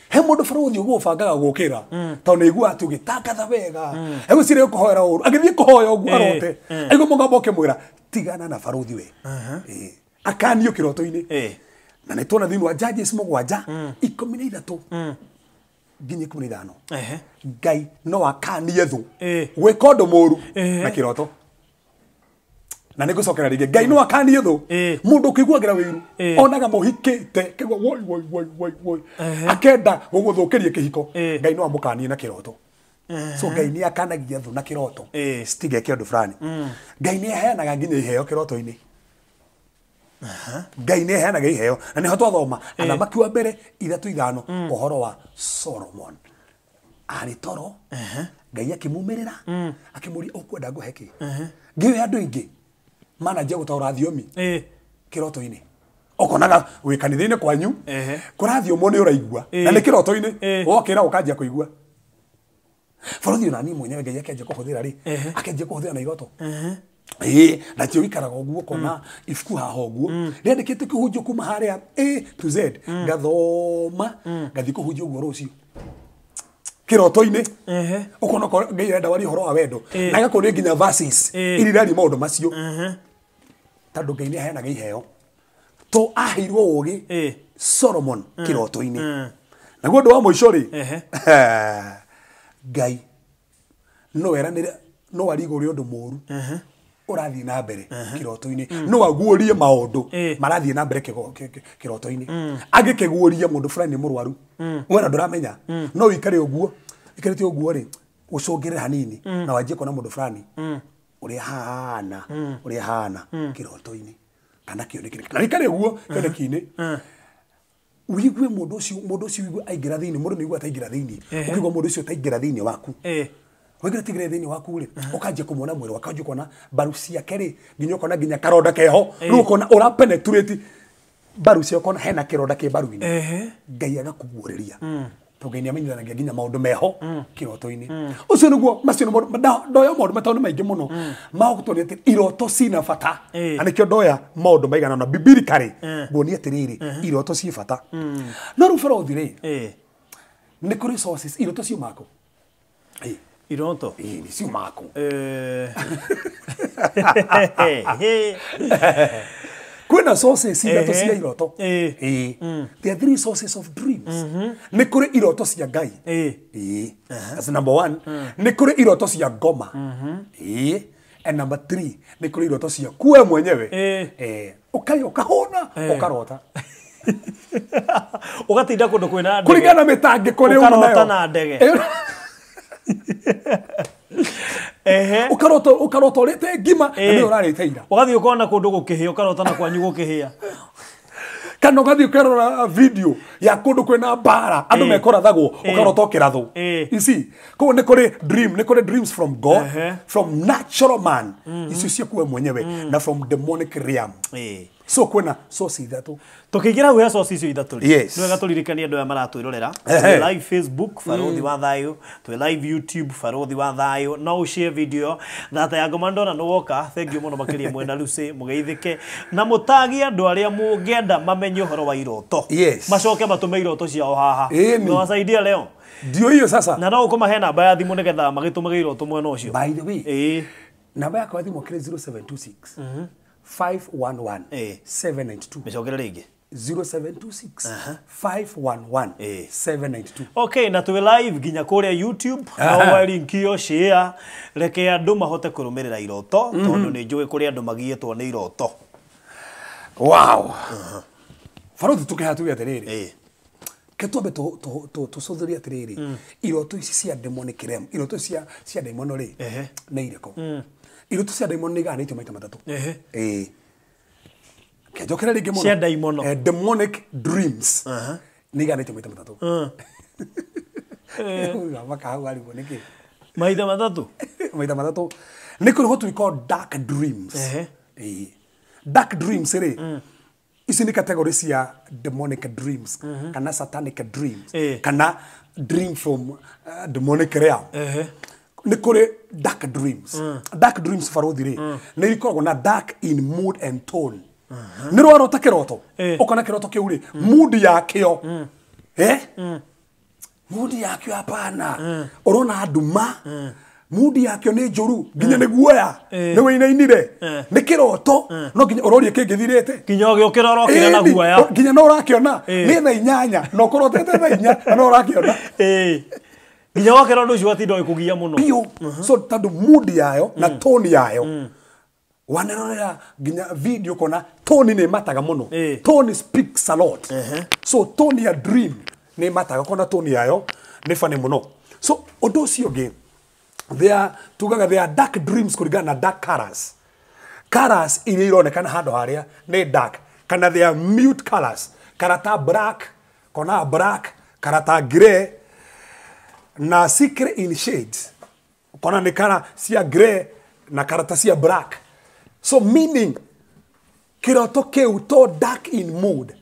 Speaker 2: He mũndũ bũrũthi ũguo ũbangaga gũkĩra tondũ nĩ aiguaga atĩ ũgĩtangatha wega egwĩciria ũkũhoera ũru, agĩthiĩ kũhoya ũguo arote aigua mũgambo ũkĩmwĩra tigana na barũthi we. Akanio kĩroto-inĩ. Na nĩ tuona thĩinĩ wa Judges 7 13 nginya 15. Ngai no akanie thũ gwĩka ũndũ mũru na kĩroto. Na nĩ ngũcokera rĩngĩ, Ngai no akanie thũ. Mũndũ ũkĩiguagĩra wĩiru onaga mũhikĩte kĩgua woi woi woi woi woi akenda gũgũthũkĩria kĩhiko, Ngai no amũkanie na kĩroto. So Ngai nĩ akanagia thũ na kĩroto citigeke ũndũ fulani. Ngai nĩ aheanaga nginya iheo kĩroto-inĩ. Ngai nĩ aheanaga iheo na nĩho twathoma Athamaki wa mbere 3:5 ũhoro wa Solomon. Arĩ toro Ngai akĩmumĩrĩra akĩmũria ũkwenda ngũhe kĩ? Ngĩoya andũ aingĩ mananjia gũtaũra thiomi kĩroto-inĩ. Ũkonaga wĩ kanitha-inĩ kwanyu kũrathiomwo nĩ ũraigua na nĩ kĩroto-inĩ wokĩra ũkanjia kũigua. Bũrũthi ona niĩ mwenyewe Ngai akĩanjia kũhũthĩra rĩ, akĩanjia kũhũthĩra na iroto. Na tio ikaraga ũguo ũkona ibuku haha ũguo rĩandĩkĩte kĩhunjio kuma harĩa A to Z ngathoma ngathiĩ kũhunjia ũguo rũciũ kĩroto-inĩ. Ũkona okorwo Ngai arenda warie ũhoro wa wendo na agakuonia nginya verses iria iraria maũndũ macio. Tondũ Ngai nĩ aheanaga iheo to aheirwo ũgĩ Solomon kĩroto-inĩ. Naguo ũndũ wa mũico rĩ, Ngai no eranĩre no arigũre ũndũ mũru ũrathiĩ na mbere kĩroto-inĩ, no aguũrie maũndũ marathiĩ na mbere kĩroto-inĩ. Angĩkĩguũria mũndũ fulani nĩ mũrwaru, we na ndũramenya, no ũikare ũguo ikarĩte ũguo rĩ, ũcũngĩrĩre hanini na wanjie kuona mũndũ fulani ũrĩa hana ũrĩa hana kĩroto-inĩ kana kĩoneki-inĩ, na wĩikare ũguo kĩoneki-inĩ ũigue mũndũ ũcio ũigue aingĩra thĩinĩ, mũndũ nĩ aigua ataingĩra thĩinĩ, ũkĩigua mũndũ ũcio ataingĩra thĩinĩ waku. Waingĩra tigĩrĩra thĩinĩ waku rĩ, ũkanjia kũmuona mwĩrĩ wake, ũkanjia kuona mbaru ciake rĩ, nginya ũkona nginya karonda keho, rĩu ũkona ũra penetrate mbaru ciake, ũkona hena kĩronda kĩ mbaru-inĩ. Ngai agakũguũrĩria. Tondũ Ngai nĩ amenyithanagia nginya maũndũ meho kĩroto-inĩ. Ũcio nĩguo macio nĩ maũndũ ndoya maũndũ matano maingĩ mũno ma gũtuonia atĩ iroto cina bata. Na nĩkĩo ndoya maũndũ maigana ũna biblically nguonia atĩrĩrĩ, iroto ciĩ bata. No rĩu bũrũthi rĩ, Nĩ kũrĩ sources iroto ciumaga kũ?
Speaker 1: Iroto
Speaker 2: Ĩĩ, ciumaga kũ? Kwĩna sources ithatũ cia iroto. Ĩĩ. There are three sources of dreams. Nĩ kũrĩ iroto cia Ngai. Ĩĩ. That's number one. Nĩ kũrĩ iroto cia ngoma. Ĩĩ. And number three, nĩ kũrĩ iroto cia kuwe mwenyewe. Ũkarĩa ũkahũna, ũkarota.
Speaker 1: Ũgatinda kũndũ kwĩna ndege.
Speaker 2: Kũringana na mĩtangĩko ĩrĩa uma nayo.
Speaker 1: Ũkarota na ndege.
Speaker 2: Ũkarota ũkarota ũrĩte ngima na nĩwe ũrarĩte ira.
Speaker 1: Ũgathiĩ ũkona kũndũ gũkĩhĩa, ũkarota na kwanyu gũkĩhĩa.
Speaker 2: Kana ũgathiĩ ũkerora video ya kũndũ kwĩna mbara, andũ mekũrathagwo, ũkarota ũkĩrathwo. You see, koguo nĩ kũrĩ dream, nĩ kũrĩ dreams from God, from natural man, icio ciaku we mwenyewe, na from demonic realm. So kwĩna source ithatũ.
Speaker 1: Tũkĩingĩra hau he source icio ithatũ rĩ,
Speaker 2: Yes.
Speaker 1: nĩ wega tũririkanie andũ aya maratwĩrorera. Twĩ live Facebook Barothi wa Thayũ, twĩ live YouTube Barothi wa Thayũ. No ũshare video thata ya ngoma ndona nĩ woka. Thank you mũno makĩria mwena Lucy, mũgeithĩke na mũtagie andũ arĩa mũngĩenda mamenye ũhoro wa iroto.
Speaker 2: Yes.
Speaker 1: Macoke matũme iroto ciao haha.
Speaker 2: Ĩni.
Speaker 1: Nĩwasaidia leo.
Speaker 2: Ndio hiyo sasa.
Speaker 1: Na no ũkũmahe namba ya thimũ nĩgetha magĩtũmage iroto mwena ũcio.
Speaker 2: By the way,
Speaker 1: Ĩĩ.
Speaker 2: namba yakwa ya thimũ kĩrĩ 0726 511 792.
Speaker 1: Mĩcokere rĩngĩ.
Speaker 2: 0726 511 792.
Speaker 1: Okay, na twĩ live nginya kũrĩa YouTube. No ũhe link ĩyo share, reke andũ mahote kũrũmĩrĩra iroto, tondũ nĩ njũĩ kũrĩ andũ magiĩtwo nĩ iroto.
Speaker 2: Wow. Barothi tũkĩhaha tuge atĩrĩrĩ. Ke twambe tũcũthĩrie atĩrĩrĩ, iroto ici cia demonic realm, iroto cia daimono rĩ, nĩ irĩkũ? Iroto cia daimono nĩ igayanĩtio maita matatũ. Ĩĩ. Kĩnjokere rĩngĩ mũno.
Speaker 1: Cia daimono.
Speaker 2: Demonic dreams. Nĩ igayanĩtio maita matatũ. Maka hau arigwo nĩkĩ?
Speaker 1: Maita matatũ?
Speaker 2: Maita matatũ. Nĩ kũrĩ what we call dark dreams. Ĩĩ. Dark dreams rĩ, ici nĩ category cia demonic dreams, kana satanic dreams, kana dream from demonic realm. Nĩ kũrĩ dark dreams. Dark dreams barothi rĩ, nĩ ikoragwo na dark in mood and tone. Nĩ rwarota kĩroto, ũkona kĩroto kĩu rĩ, mood yakĩo. Mood yakĩo hapana. Ũrona nduma. Mood yakĩo nĩ njũru, nginya nĩ guoya, nĩ wĩinainire. Nĩ kĩroto, no nginya ũrorie kĩngĩthirĩte.
Speaker 1: Nginya ũgĩũkĩra ũrokĩra na guoya.
Speaker 2: Nginya no ũrakĩona, nĩ thaa inyanya, na ũkorotete thaa inya, na no ũrakĩona.
Speaker 1: Nginya wakĩra ũndũ ũcio watinda ũgĩkũgia mũno.
Speaker 2: Biũ. So tondũ mood yayo na tone yayo, wanerorera nginya video kona tone nĩ mataga mũno. Tone speaks a lot. So tone ya dream nĩ mataga, kona tone yayo nĩ funny mũno. So ũndũ ũcio ũngĩ, tugaga there are dark dreams kũringana na dark colors. Colors iria ironekana handũ harĩa nĩ dark, kana they are mute colors, karata black, kona black, karata grey, na secret in shades, kona nĩ kara cia grey na karata cia black. So meaning kĩroto kĩu to dark in mood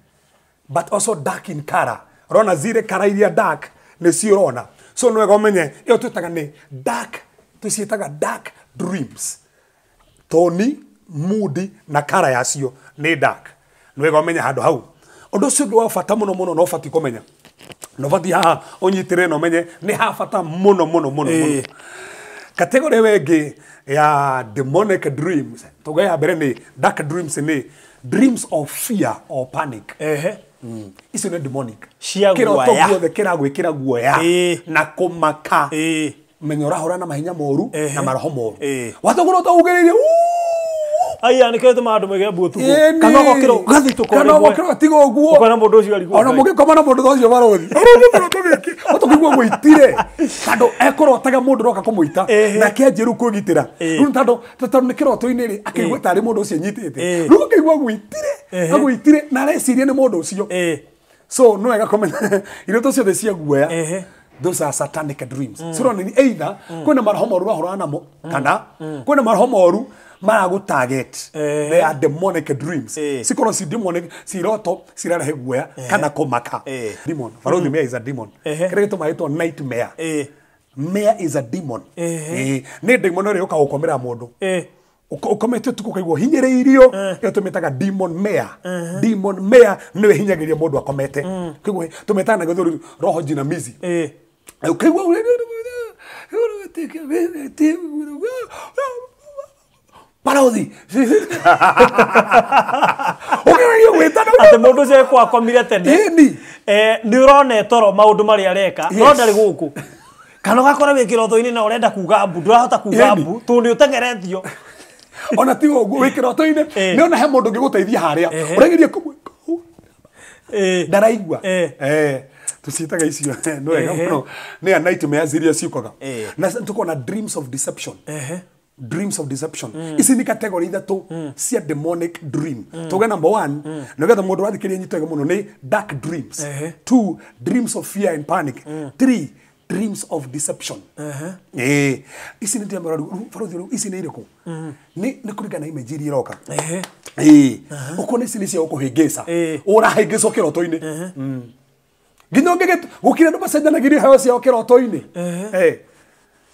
Speaker 2: but also dark in color. Rona zire kara iria dark nĩcio ũrona. So nĩ wega ũmenye ĩyo twĩtaga nĩ dark, tũciĩtaga dark dreams. Toni, mood na kara yacio nĩ dark. Nĩ wega ũmenye handũ hau. Ũndũ ũcio ũngĩ wa bata mũno mũno na ũbatiĩ kũmenya, na ũbatiĩ haha ũnyitĩrĩre na ũmenye nĩ ha bata mũno mũno mũno mũno. Category ĩyo ĩngĩ ya demonic dreams, tuge ya mbere nĩ dark dreams, nĩ dreams of fear or panic. Icio nĩ demonic.
Speaker 1: Cia
Speaker 2: Kĩroto
Speaker 1: guoya.
Speaker 2: guothe kĩragwĩkĩra guoya na kũmaka. Menya ũrahũrana na mahinya moru na maroho moru. Watũgũrũ ũtagũgĩrĩirie,
Speaker 1: Aya, nĩkĩo gĩtũmaga andũ maige mbu ũtukũ. Kana ũgokĩra ũgathitũka
Speaker 2: Kana
Speaker 1: rĩmwe.
Speaker 2: ũgokĩra ũgatiga ũguo.
Speaker 1: Ũkona mũndũ ũcio arigwo.
Speaker 2: Ona mũngĩkoma na mũndũ ta ũcio barothi. Ũrona kĩroto gĩkĩ, ũtũkĩigua mũitire. Tondũ ekũrotaga mũndũ ũroka kũmũita, na akĩanjia rĩu kwĩgitĩra. Rĩu tondũ nĩ kĩroto-inĩ rĩ, akĩigua tarĩ mũndũ ũcio anyitĩte. Rĩu akĩigua agũitire, agũitire, na areciria nĩ mũndũ ũcio. So nĩ wega kũmenya iroto ciothe cia guoya. Those are satanic dreams. So nĩ either kwĩna maroho moru ũrahũrana namo, kana kwĩna maroho moru maragũ target. They are demonic dreams. Cikorwo ci demonic, ciroto cirarehe guoya kana kũmaka. Demon. Barothi mare is a demon. Kĩrĩa gĩtũmaga ĩtwo nightmare. Mare is a demon. Nĩ demon ĩrĩa yũkaga gũkomera mũndũ. Ukomete utuku kaigua hinyĩrĩirio ĩyo tũmĩtaga demon mare. Demon mare nĩwe hinyagĩria mũndũ akomete. Kaigua tũmĩtaga na gĩthũri roho jinamizi. Ukaigua Parodi.
Speaker 1: Atĩ mũndũ ũcio ekwo akomire tene. Nĩ ũrona toro maũndũ marĩa areka no ndarĩ gũkũ. Kana ũgakora wĩ kĩroto-inĩ na ũrenda kuga mbu ndũrahota kuga mbu tondũ nĩ ũteng'eretio.
Speaker 2: Ona ti ũguo wĩ kĩroto-inĩ nĩ ona he mũndũ ũngĩgũteithia harĩa ũrageria kũmwĩka ndaraigua. Tuciĩtaga icio nĩ wega mũno nĩ a nightmares iria ciũkaga. Na tũkona dreams of deception. Dreams of deception. Ici ni category ithatũ cia demonic dream. Tuge number 1 nĩgetha mũndũ athikĩrĩrie nyitwega mũno nĩ dark dreams. 2 dreams of fear and panic. 3 dreams of deception. Ici nĩ ndĩamera rĩu ici nĩ irĩkũ? Nĩ kũringana na image iria iroka. Ũkona ici nĩ cia gũkũhĩngĩca. Ũrahĩngĩcwo kĩroto-inĩ. Nginya ũngĩgĩ gũkĩra andũ macenjanagĩria iheo ciao kĩroto-inĩ.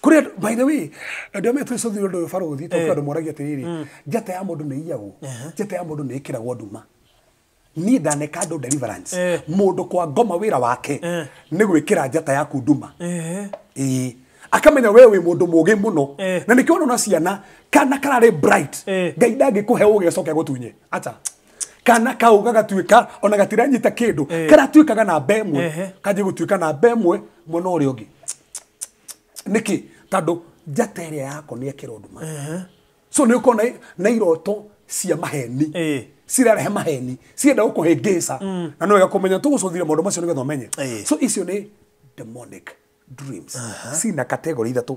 Speaker 2: Kuria by the way ndio metwo cothiro ndo baruthi to andu moragia atiriri njata ya mundu ni iyagwo njata ya mundu ni ikiragwo nduma ni ndaneka andu deliverance mundu kwa ngoma wira wake ni gwikira njata yaku nduma akamenya we wi mundu mugi muno na nikio na ciana kana karari bright ngai ndangikuhe uge coke gutunye acha kana kau gagatuika ona gatiranyita kindu karatuikaga na mbemwe kanji gutuika na mbemwe mwena uria ungi niki tondũ njata ĩrĩa yako nĩ ekĩrwo nduma. So nĩ ũkona na iroto cia maheni cirarehe maheni cienda gũkũhĩngĩca na nĩ wega kũmenya tũgũcũthire maũndũ macio nĩgetha ũmenye. So icio nĩ demonic dreams cina category ithatũ.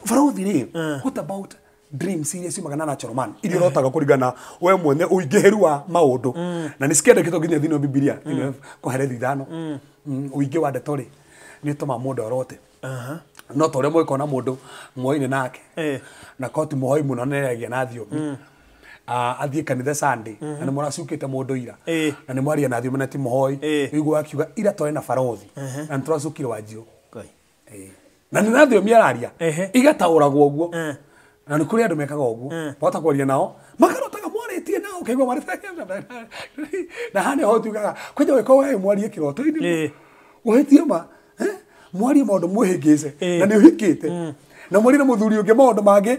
Speaker 2: Barothi rĩ, what about dreams iria ciumaga na natural man iria ũrotaga kũringana we mwene ũingĩhĩru wa maũndũ na nĩ cikĩandĩkĩtwo nginya thĩinĩ wa Bibilia thĩinĩ Koherethi 5 ũingĩ wa ndeto rĩ nĩ ũtũmaga mũndũ arote. No ta ũrĩa mũgĩkona mũndũ mwoine nake na koti mũhoi mũno nĩaragia na thiomi athiĩ kanitha Sunday na nĩ mũracukĩte mũndũ ira na nĩ mwaria na thiomi na ti mũhoi ũigua akiuga ira twarĩ na barothi na nĩ tũracukire Wanjiũ na nĩ na thiomi araria igataũragwo ũguo na nĩ kũrĩ andũ mekaga ũguo wahota kwaria nao makarotaga mwarĩtie nao ũkaigua marĩ na haha nĩho tugaga kwanja ũgĩkorwo we mwarie kĩroto-inĩ ũhĩtie ma mwarie maũndũ mwĩhĩngĩce na nĩ ũhikĩte na mwarie na mũthuri ũngĩ maũndũ mangĩ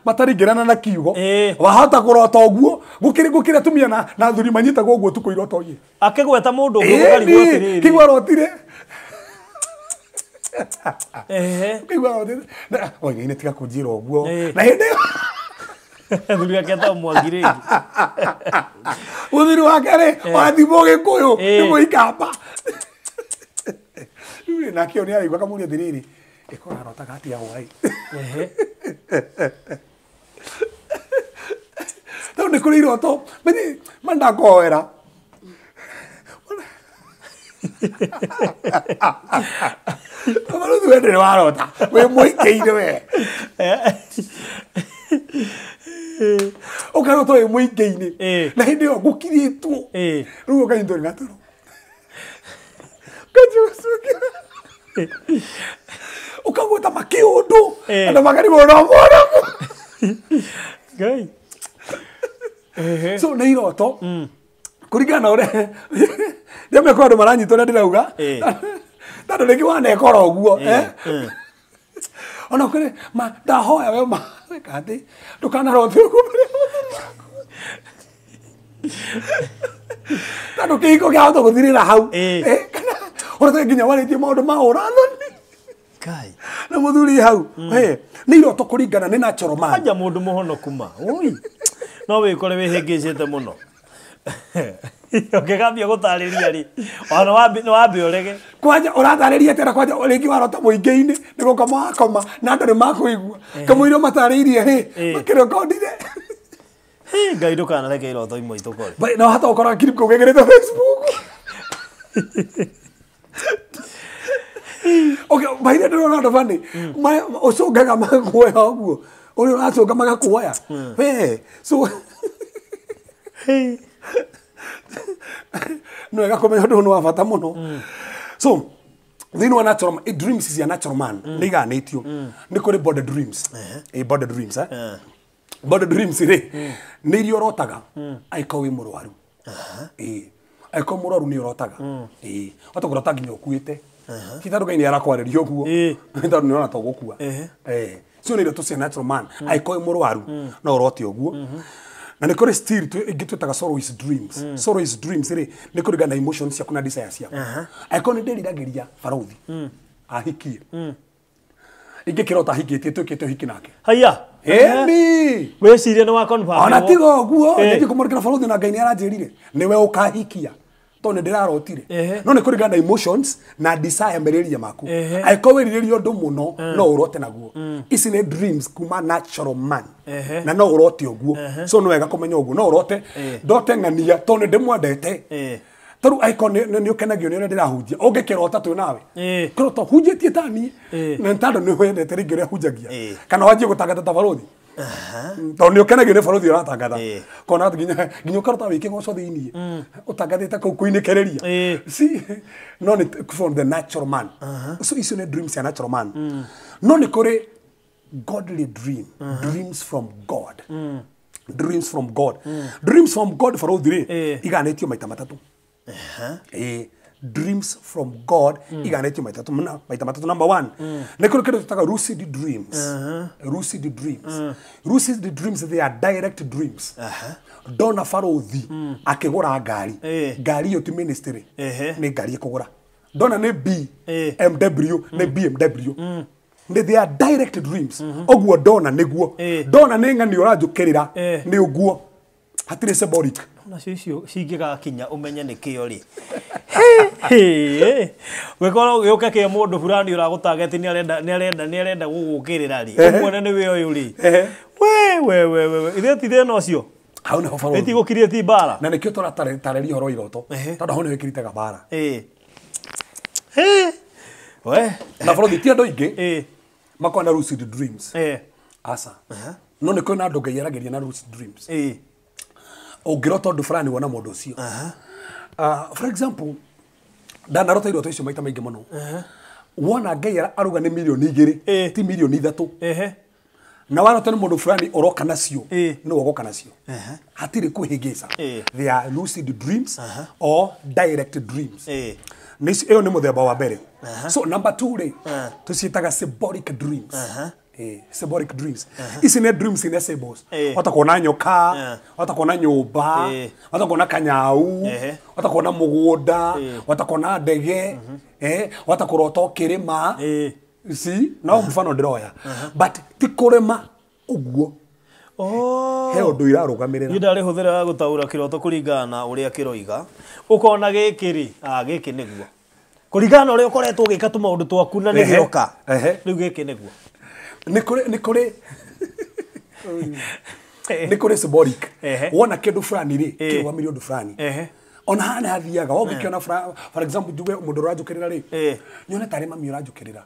Speaker 2: mataringĩrana na kiugo wahota kũrota ũguo gũkĩrĩ atumia na athuri manyitagwo ũguo ũtukũ iroto-inĩ
Speaker 1: akĩgweta mũndũ ũngĩ ũkarigwo atĩrĩrĩ
Speaker 2: kĩigua arotire kĩigua arotire oinĩ tiga kũnjĩra ũguo na hĩndĩ ĩyo
Speaker 1: athuri ake etagwo Mwangi rĩngĩ
Speaker 2: mũthuri wake rĩ ona ti Mũgĩkũyũ nĩ Mũikamba. Rĩu nake nĩ araigua akamũria atĩrĩrĩ ĩkorwo arotaga atĩa hwaĩ. Tondũ nĩ kũrĩ iroto ma ndakũhoera Barothi we ndũrĩ warota wĩ mũingĩ-inĩ we ũkarota wĩ mũingĩ-inĩ na hĩndĩ ĩyo ngũkirĩtwo rĩu ũkanyitwo nĩ gatoro ukagweta makiundu andu makarigwo no mũno.
Speaker 1: Ngai.
Speaker 2: So nĩ iroto kũringana na ũrĩa ndĩamenya andũ maranyita ũrĩa ndĩrauga tondũ rĩngĩ wanekora ũguo ona kũrĩ ma ndahoya we ma atĩ ndũkanarote ũguo mbere ya mũthuri waku tondũ kĩhiko kĩahota gũthirĩra hau kana ũrote nginya warĩtie maũndũ ma ũrathani
Speaker 1: Ngai
Speaker 2: na mũthuri hau nĩ iroto kũringana nĩ natural man
Speaker 1: anja mũndũ mũhonoku ma ui no wĩkore wĩhĩngĩcĩte mũno ũngĩgambia gũtarĩria rĩ ona nĩ wambe ũrege
Speaker 2: kwanja ũratarĩria atĩa na kwanja rĩngĩ warota mũingĩ-inĩ nĩ gũkoma wakoma na andũ nĩ makũigua kamũira matarĩirie rĩ makĩrekondire.
Speaker 1: Ngai ndũkanareke iroto imwe itũkore
Speaker 2: na wahota gũkora clip kau gekĩrĩte Facebook. Okay, by the way, ndĩrona andũ bani ũcũngaga magakuoya ũguo ũrĩa ũracũnga magakuoya we so nĩ wega kũmenya ũndũ ũyũ nĩ wa bata mũno. So thĩinĩ wa natural dreams cia natural man nĩ igayanĩtio nĩ kũrĩ body dreams body dreams Bad dreams rĩ nĩ iria ũrotaga angĩkorwo wĩ mũrwaru. Ĩĩ, angĩkorwo mũrwaru nĩ ũrotaga. Ĩĩ, wahota kũrota nginya ũkuĩte. Ti tondũ Ngai nĩ arakwarĩria ũguo, nĩ tondũ nĩ ũrona ta ũgũkua. Ĩĩ, cio nĩ iroto cia natural man. Angĩkorwo wĩ mũrwaru no ũrote ũguo. Na nĩ kũrĩ still ĩngĩ twĩtaga sorrows dreams. Sorrows dreams rĩ nĩ kũringana na emotions ciaku na desire ciaku. Angĩkorwo nĩ ndĩriragĩria barũthi ahikie, ingĩkĩrota ahikĩtie twĩkĩte ũhiki nake.
Speaker 1: Haya.
Speaker 2: Ĩni.
Speaker 1: Wĩcirie nĩ wa confirm.
Speaker 2: Ona tiga ũguo, nĩthiĩ kũmũrĩkĩra barũthi na Ngai nĩ aranjĩrire nĩwe ũkahikia tondũ nĩ ndĩrarotire. No nĩ kũringana na emotions na desire merirĩria maku. Angĩkorwo wĩrirĩria ũndũ mũno no ũrote naguo. Ici nĩ dreams kuma natural man. Na no ũrote ũguo. So nĩ wega kũmenya ũguo. No ũrote ndote ng'ania tondũ nĩ ndĩmwendete. Tondũ angĩkorwo nĩ ũkenagio nĩ ũrĩa ndĩrahunjia, ũngĩkĩrota twĩ nawe kĩrota hunjĩtie ta niĩ, na nĩ tondũ nĩ wendete rĩngĩ ũrĩa hunjagia, kana wanjie gũtangatha ta barũthi tondũ nĩ ũkenagio nĩ barũthi ũratangatha, kona nginya ũkarota wĩ kĩgoco thĩiniĩ ũtangathĩte kũu kũinĩkĩrĩria. See, no nĩ from the natural man. So icio nĩ dreams cia natural man. No nĩ kũrĩ godly dream, dreams from God. Dreams from God. Dreams from God barũthi rĩ iganĩtio maita matatũ. Dreams from God iganĩtio maita matatũ. Number one, nĩ kũrĩ kĩndũ tũtaga lucid dreams. Lucid dreams. Lucid dreams, they are direct dreams. Ndona barũthi akĩgũra ngari, ngari ĩyo ti ministry, nĩ ngari ĩkũgũra. Ndona nĩ BMW, nĩ BMW. Nĩ they are direct dreams. Ũguo ndona nĩguo. Ndona nĩ ng'ani ũranjũkĩrĩra, nĩ ũguo. Hatirĩ symbolic.
Speaker 1: Nacio icio cingĩgakinya ũmenye nĩ kĩo rĩ. Gwĩkorwo gĩũke kĩa mũndũ fulani ũragũtageti nĩ arenda gũgũkĩrĩra rĩ. Ũmuone nĩ we ũyũ rĩ. We we we we ithuĩ ti thĩna ũcio.
Speaker 2: Hau nĩho barũthi.
Speaker 1: Ĩtigũkirie ti mbara.
Speaker 2: Na nĩkĩo tũratarĩria ũhoro wa iroto. Tondũ hau nĩho ĩkiritaga mbara.
Speaker 1: We.
Speaker 2: Na barũthi ti andũ aingĩ makoragwo na lucid dreams. Aca. No nĩ kũrĩ na andũ Ngai aragĩria na lucid dreams. Ũngĩrota ũndũ fulani wona mũndũ ũcio. For example, ndanarota iroto icio maita maingĩ mũno. Wona Ngai aruga nĩ milioni 2, ti milioni 3. Na warota nĩ mũndũ fulani ũroka nacio, nĩwe ũgoka nacio. Hatirĩ kwĩhĩngĩca. They are lucid dreams or direct dreams. Ĩyo nĩ mũthemba wa mbere. So number 2 rĩ, tũciĩtaga symbolic dreams. Symbolic dreams. Ici nĩ dreams ine symbols. Wahota kuona nyoka, wahota kuona nyũmba, wahota kuona kanyau, wahota kuona mũgũnda, wahota kuona ndege, wahota kũrota ũkĩrĩma. See, no mfano ndĩroya. But ti kũrĩma ũguo. He ũndũ irarũgamĩrĩra.
Speaker 1: Niĩ ndarĩhũthĩra gũtaũra kĩroto kũringana na ũrĩa kĩroiga. Ũkona gĩkĩ rĩ, gĩkĩ nĩguo. Kũringana na ũrĩa ũkoretwo ũgĩka tũmaũndũ twaku na nĩgĩroka. Rĩu gĩkĩ nĩguo.
Speaker 2: Nĩ kũrĩ symbolic. Wona kĩndũ fulani rĩ, kĩrũgamĩrĩire ũndũ fulani. Ona haha nĩ hathiaga, ũngĩkĩona for example njuge mũndũ ũranjũkĩrĩra rĩ, nyone tarĩ mami ũranjũkĩrĩra.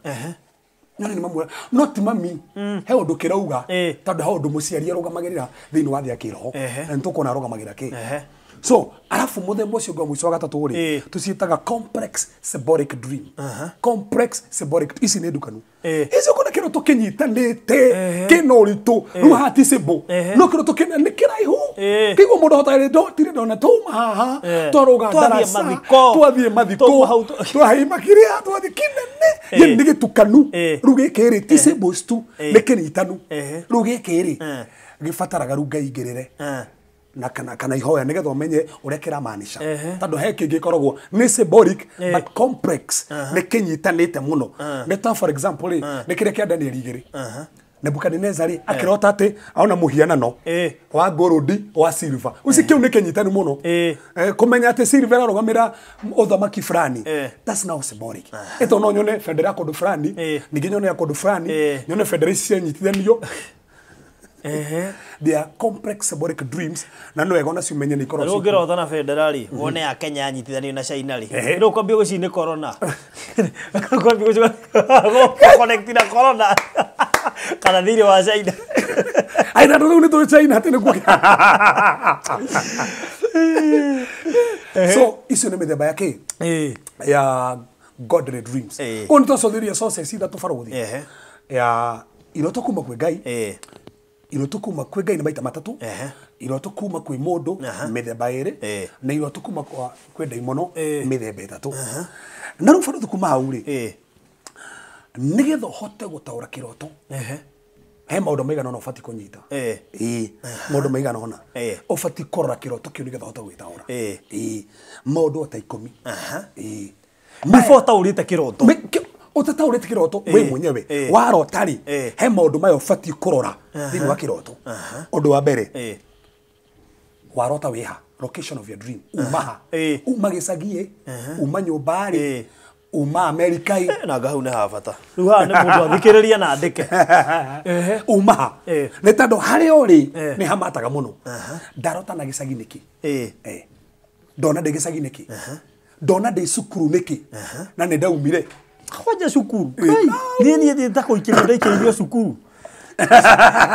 Speaker 2: Nyone nĩ mami, no ti mami. He ũndũ kĩrauga, tondũ he ũndũ mũciari arũgamagĩrĩra thĩinĩ wa thĩ ya kĩroho. Na nĩ tũkuona arũgamagĩrĩra kĩ. So, arafu mũthemba ũcio ũngĩ wa mũico wa gatatũ rĩ, tũciĩtaga complex symbolic dream. Complex symbolic, ici nĩ ndukanu. Ici ũkona kĩroto kĩnyitanĩte, kĩna ũritũ, rĩu haha ti symbol. No kĩroto kĩna nĩ kĩraihu. Kĩguo mũndũ ahotaga rĩ, ndotire ndona twauma haha, twarũga ndaraca, twathiĩ mathiko, twahaimba kĩrĩa, twathiĩ kĩnene. Yaani nĩ gĩtukanu. Rĩu gĩkĩ rĩ, ti symbols tu, nĩ kĩnyitanu. Rĩu gĩkĩ rĩ, gĩbataraga rĩu Ngai aingĩrĩre. Na kana ihoya nĩgetha ũmenye ũrĩa kĩramaanisha. Tondũ he kĩngĩ gĩkoragwo nĩ symbolic but complex, nĩ kĩnyitanĩte mũno. Nĩ ta for example rĩ, nĩ kĩrĩa kĩa Daniel 2. Nebukadnezar rĩ, akĩrota atĩ aona mũhianano wa gold wa silver. Ũcio kĩu nĩ kĩnyitanu mũno. Kũmenya atĩ silver ĩrarũgamĩra ũthamaki fulani, that's now symbolic. Ĩto no nyone bendera ya kũndũ fulani, ningĩ nyone ya kũndũ fulani, nyone bendera ici cianyitithanio. They are complex symbolic dreams na no wega ciumenye nĩ ikorwo.
Speaker 1: Rĩu ũngĩrota na bendera rĩ, wone ya Kenya yanyitithanio na China rĩ, rĩu ũkwambia gũci nĩ corona. Ũkwambia gũci connect na corona kana thĩinĩ wa China.
Speaker 2: Ai na rĩu nĩ tũĩ China atĩ nĩkuo. So icio nĩ mĩthemba ya kĩ? Ya godly dreams. Koguo nĩ twacũthĩrĩria sources ithatũ barũthi. Ya iroto kuma kwĩ Ngai. Iroto kuma kwĩ Ngai nĩ maita matatũ. Iroto kuma kwĩ mũndũ mĩthemba ĩrĩ. Na iroto kuma kwĩ ndaimono mĩthemba ĩtatũ. Na rĩu barothi kuma hau rĩ, nĩgetha ũhote gũtaũra kĩroto, he maũndũ maigana ũna ũbatiĩ kũnyita. Maũndũ maigana ũna ũbatiĩ kũrora kĩroto kĩu nĩgetha ũhote gwĩtaũra. Maũndũ ta 10.
Speaker 1: Before ũtaũrĩte kĩroto.
Speaker 2: Ũtataũrĩte kĩroto we mwenyewe warota rĩ, he maũndũ maya ũbatiĩ kũrora thĩinĩ wa kĩroto. Ũndũ wa mbere, warota wĩha, location of your dream, uma ha, uma gĩcagi, uma nyũmba rĩ, uma Amerika ĩ.
Speaker 1: Na ngahau nĩ ha bata. Rĩu haha nĩ mũndũ athikĩrĩria na andĩke.
Speaker 2: Uma ha. Nĩ tondũ harĩa ũrĩ nĩ hamataga mũno. Ndarota na gĩcagi nĩkĩ? Ndona ndĩ gĩcagi nĩkĩ? Ndona ndĩ cukuru nĩkĩ? Na nĩ ndaumire.
Speaker 1: Kwanja cukuru. Niĩ niĩ thiĩte kũikĩrio ndaikĩirio cukuru.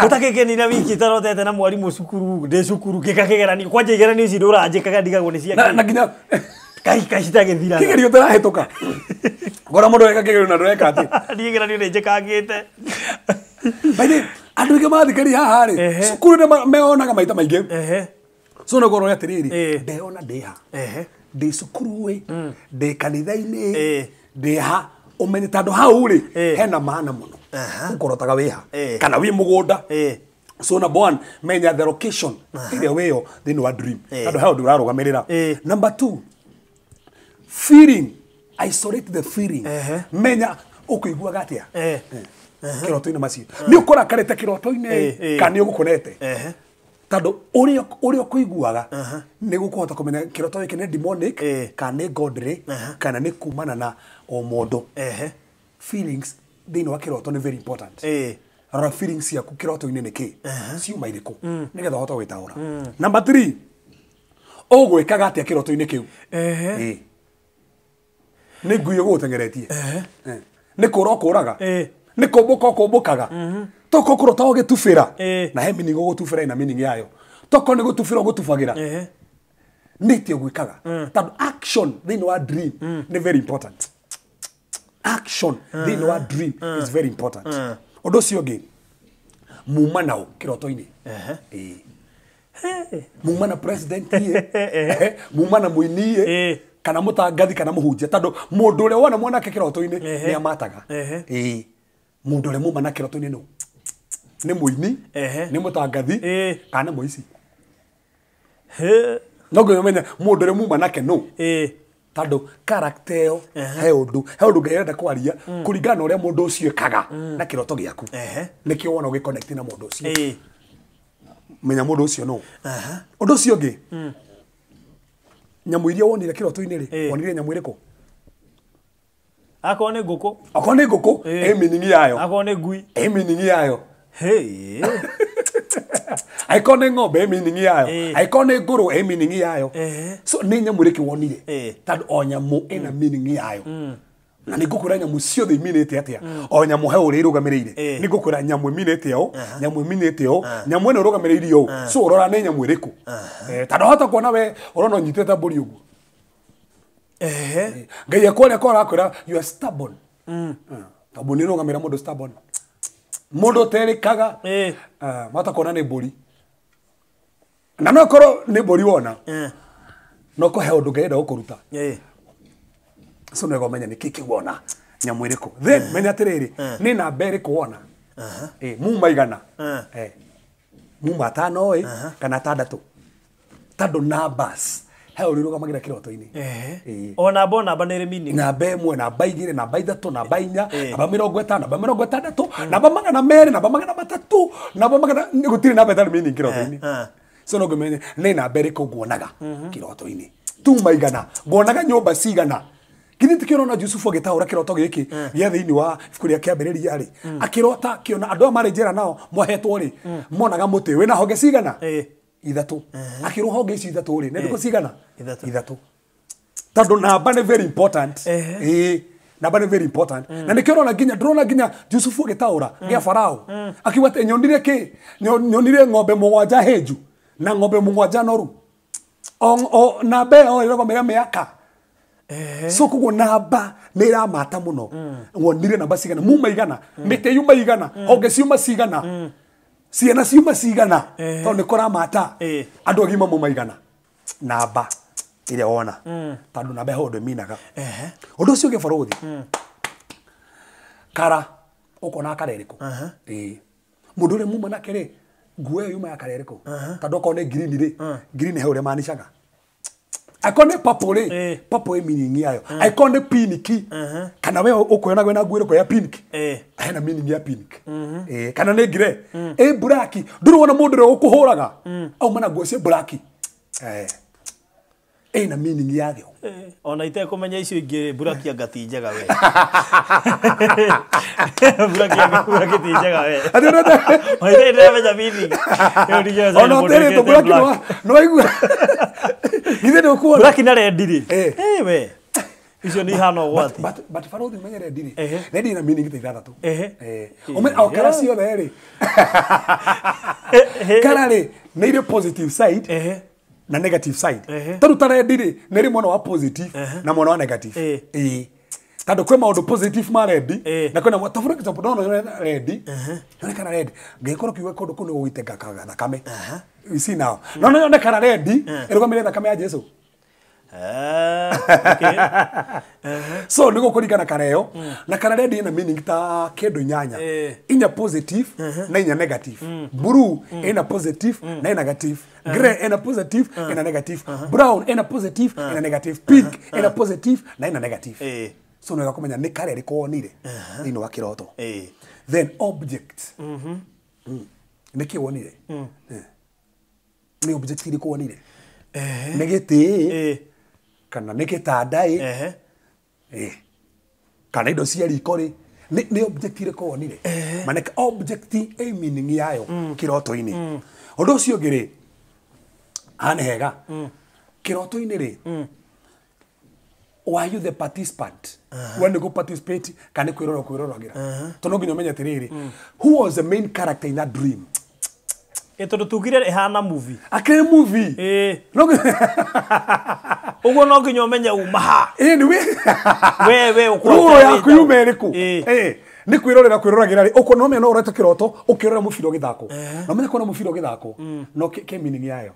Speaker 1: Ũtakĩkenire wiki itarotete na mwarimũ cukuru, ndĩ cukuru ngĩka kĩgeranio. Kwanja igeranio ici ndũranjĩkaga ndigagwo nĩ cia
Speaker 2: Na nginya
Speaker 1: kai kai citagĩthiraga.
Speaker 2: Kĩgerio ũtarahĩtũka. Ngora mũndũ eka kĩgerio na ndũreka atĩ.
Speaker 1: Niĩ igeranio nĩ njĩkangĩte.
Speaker 2: By the way, andũ aingĩ mathikĩrĩria haha rĩ, cukuru nĩ meonaga maita maingĩ. So nĩ ũkorwo atĩrĩrĩ, ndeyona ndĩ ha. Ndĩ cukuru ĩ, ndĩ kanitha-inĩ, ndĩ ha. Ũmenye tondũ hau rĩ, hena maana mũno. Ũkorotaga wĩ ha. Kana wĩ mũgũnda. So number 1, menya the location ĩrĩa wĩyo thĩinĩ wa dream. Tondũ he ũndũ ũrarũgamĩrĩra. Number 2, feeling, isolate the feeling. Menya ũkũiguaga atĩa kĩroto-inĩ macio. Nĩ ũkũrakarĩte kĩroto-inĩ kana nĩ ũgũkonete. Tondũ ũrĩa ũkũiguaga nĩ gũkũhota kũmenya kĩroto gĩkĩ nĩ demonic kana nĩ godly kana nĩ kumana na o mũndũ. Feelings thĩinĩ wa kĩroto nĩ very important. Rora feelings ciaku kĩroto-inĩ nĩ kĩ, ciuma irĩkũ, nĩgetha ũhote gwĩtaũra. Number 3, ũgwĩkaga atĩa kĩroto-inĩ kĩu? Nĩ ngui ĩgũgũteng'eretie. Nĩ kũra ũkũraga. Nĩ kũmbũka ũkũmbũkaga. Toko kũrota ũgĩtubĩra. Na he meaning ũgũtubĩra ĩna meaning yayo. Toko nĩ gũtubĩra ũgũtubagĩra. Nĩ atĩa ũgwĩkaga. Tondũ action thĩinĩ wa dream nĩ very important. Action thĩinĩ wa dream is very important. Ũndũ ũcio ũngĩ, muma nao kĩroto-inĩ. Muma na president ĩ, muma na mũini ĩ, kana mũtangathi kana mũhunjia, tondũ mũndũ ũrĩa wona mwanake kĩroto-inĩ nĩ amataga. Mũndũ ũrĩa muma na kĩroto-inĩ nũ? Nĩ mũini, nĩ mũtangathi, kana nĩ mũici. No nginya ũmenye mũndũ ũrĩa muma nake nũ. Tondũ character ĩyo he ũndũ Ngai arenda kwaria kũringana na ũrĩa mũndũ ũcio ekaga na kĩroto gĩaku. Nĩkĩo wona ũgĩconnect na mũndũ ũcio. Menya mũndũ ũcio nũ. Ũndũ ũcio ũngĩ, nyamũ iria wonire kĩroto-inĩ rĩ, wonire nyamũ ĩrĩkũ?
Speaker 1: Akorwo nĩ ngũkũ.
Speaker 2: Akorwo nĩ ngũkũ, ĩ meaning yayo.
Speaker 1: Akorwo nĩ ngui.
Speaker 2: Ĩ meaning yayo. Angĩkorwo nĩ ng'ombe, ĩ meaning yayo. Angĩkorwo nĩ ngũrũ, ĩ meaning yayo. So nĩ nyamũ ĩrĩkũ wonire? Tondũ o nyamũ ĩna meaning yayo. Na nĩ ngũkwĩra nyamũ ciothe iminĩte atĩa. O nyamũ he ũrĩa ĩrũgamĩrĩire. Nĩ ngũkwĩra nyamũ ĩminĩte ũũ, nyamũ ĩminĩte ũũ, nyamũ ĩno ĩrũgamĩrĩire ũũ. So ũrora nĩ nyamũ ĩrĩkũ. Tondũ wahota kuona we ũrona ũnyitĩte mbũri ũguo. Ngai akwaria kwa arakwĩra you are stubborn. Tondũ nĩ ĩrũgamĩrĩra mũndũ stubborn. Mũndũ ũterĩkaga. Wahota kuona nĩ mbũri. Na no korwo nĩ mbũri wona. No kũhe ũndũ Ngai enda gũkũruta. So nĩguo ũmenye nĩ kĩ kĩu wona, nyamũ ĩrĩkũ. Then menya atĩrĩrĩ, nĩ namba ĩrĩkũ wona. Muma igana. Muma atano ĩ, kana atandatũ. Tondũ numbers he ũrĩa ũrũgamagĩra kĩroto-inĩ.
Speaker 1: O namba o namba nĩ ĩrĩ meaning.
Speaker 2: Namba ĩmwe, namba igĩrĩ, namba ithatũ, namba inya, namba 50, namba 60, namba 200, namba 300, namba magana, gũtirĩ namba ĩtarĩ meaning kĩroto-inĩ. So no ngĩmenye nĩ namba ĩrĩkũ nguonaga kĩroto-inĩ. Tuma igana, nguonaga nyũmba cigana. Githĩ ti kĩrona Jusufu agĩtaũra kĩroto gĩkĩ gĩa thĩinĩ wa ibuku rĩa kĩambĩrĩria rĩ, akĩrota kĩona andũ aya marĩ njera nao mohetwo rĩ, monaga mũtĩ wĩna honge cigana? Ithatũ. Akĩrwo honge ici ithatũ rĩ, nĩ ndũkũ cigana? Ithatũ. Tondũ namba nĩ very important. Namba nĩ very important. Na nĩkĩo ũrona nginya, ndĩrona nginya Jusufu agĩtaũra gĩa Farao. Akiuga atĩ nyonire kĩ? Nyonire ng'ombe mũgwanja hĩnju na ng'ombe mũgwanja noru. O namba ĩyo ĩrũgamĩrĩra mĩaka. So koguo namba nĩ ĩramata mũno. Wonire namba cigana? Muma igana, mĩtĩ yuma igana, honge ciuma cigana. Ciana ciuma cigana tondũ nĩ kũramata andũ agima mumaigana namba ĩrĩa wona tondũ namba he ũndũ ĩminaga. Ũndũ ũcio ũngĩ bũrũthi kara ũkona kara ĩrĩkũ. Mũndũ ũrĩa muma nake rĩ nguo ĩyo yuma ya kara ĩrĩkũ tondũ okorwo nĩ green rĩ green he ũrĩa manicaga. Akorwo nĩ purple rĩ purple ĩ meaning yayo. Akorwo nĩ pink kana we ũkuona wĩna nguo ĩrĩkũ ya pink hena meaning ya pink. Kana nĩ grey ĩ black ndũrĩ wona mũndũ ũrĩa ũkũhũraga auma na nguo cia black ĩna meaning yayo.
Speaker 1: Ona itekũmenya icio ingĩ black anga ti njega we. Black anga black ti njega we. Ona itekũmenya meaning.
Speaker 2: Ona ũterĩtwo black no waigua. Ithe nĩ ũkuona.
Speaker 1: Black na red rĩ. We. Icio nĩ ihana ũgwati.
Speaker 2: But Farothi ũmenye red rĩ. Red ĩna meaning ta ithathatũ. Ũmenye o kara ciothe rĩ. Kara rĩ nĩ irĩ positive side na negative side. Tondũ ta red rĩ nĩ ĩrĩ mwena wa positive na mwena wa negative. Tondũ kwĩ maũndũ positive ma red na kwĩna ta for example ndona red yonekana red ngĩkorwo kiuga kũndũ kũu nĩ gũgĩtengakaga thakame. You see now. No no yonekana red ĩrũgamĩrĩire thakame ya Jesu.
Speaker 1: Okay.
Speaker 2: So nĩ gũkũringana kara ĩyo na kara red ĩna meaning ta kĩndũ inyanya. Inya positive na inya negative. Blue ĩna positive na ĩna negative. Grey ĩna positive ĩna negative. Brown ĩna positive ĩna negative. Pink ĩna positive na ĩna negative. So nĩ wega kũmenya nĩ kara ĩrĩkũ wonire thĩinĩ wa kĩroto. Then object. Nĩ kĩ wonire? Nĩ object ĩrĩkũ wonire? Nĩ gĩtĩ kana nĩ gĩtanda ĩ kana indo cia riko rĩ nĩ object ĩrĩkũ wonire? Manake object ĩ meaning yayo kĩroto-inĩ. Ũndũ ũcio ũngĩ rĩ haha nĩ hega kĩroto-inĩ rĩ were you the participant? We nĩ gũ-participate kana nĩ kwĩrora kwĩroragĩra? Tondũ no nginya ũmenye atĩrĩrĩ who was the main character in that dream?
Speaker 1: Tondũ tugire ĩhana movie.
Speaker 2: Akĩrĩ movie.
Speaker 1: Ũguo no nginya ũmenye uma ha. We
Speaker 2: ũkwata yaku yuma ĩrĩkũ? Nĩ kwĩrorera kwĩroragĩra rĩ ũkona no ũmenye no ũrote kĩroto ũkĩrora mũbira ũgĩthakwo. Na ũmenye kuona mũbira ũgĩthakwo no ke meaning yayo.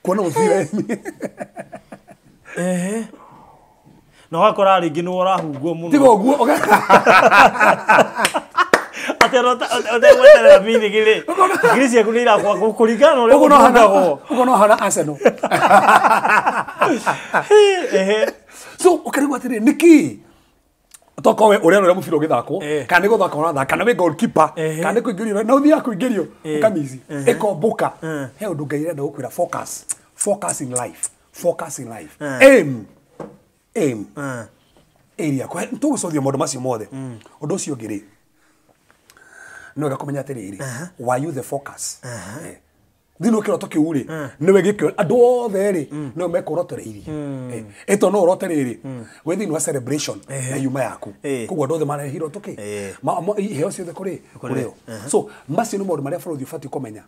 Speaker 2: Kuona mũbira
Speaker 1: Na ũgakora rĩngĩ nĩwe ũrahungwo mũno.
Speaker 2: Tiga ũguo
Speaker 1: Atĩ ũtegweterera meaning rĩ ngiri ciaku nĩ irakwa kũringana na ũrĩa ũhungagwo.
Speaker 2: Ũguo no hana Arsenal. So ũkarigwo atĩrĩ nĩkĩ tokorwo we ũrĩa ũrĩa mũbira ũgĩthakwo kana nĩ gũthaka ũrathaka kana wĩ goalkeeper kana nĩ kũingĩrio na ũthiaga kũingĩrio ũkamici ĩkombũka. He ũndũ Ngai arenda gũkwĩra focus. Focus in life. Focus in life. Aim. Aim. Area. Tũgũcothia maũndũ macio mothe. Ũndũ ũcio ũngĩ rĩ nĩ wega kũmenya atĩrĩrĩ were you the focus? Thĩinĩ wa kĩroto kĩu rĩ nĩwe gĩkĩo andũ othe rĩ nĩo mekũrotereirie. Ĩto no ũrote rĩrĩ wĩ thĩinĩ wa celebration na yuma yaku koguo andũ othe marehirwo tũkĩ iheo ciothe kũrĩ kũrĩo. So macio nĩ maũndũ marĩa bũrũri ũbatiĩ kũmenya.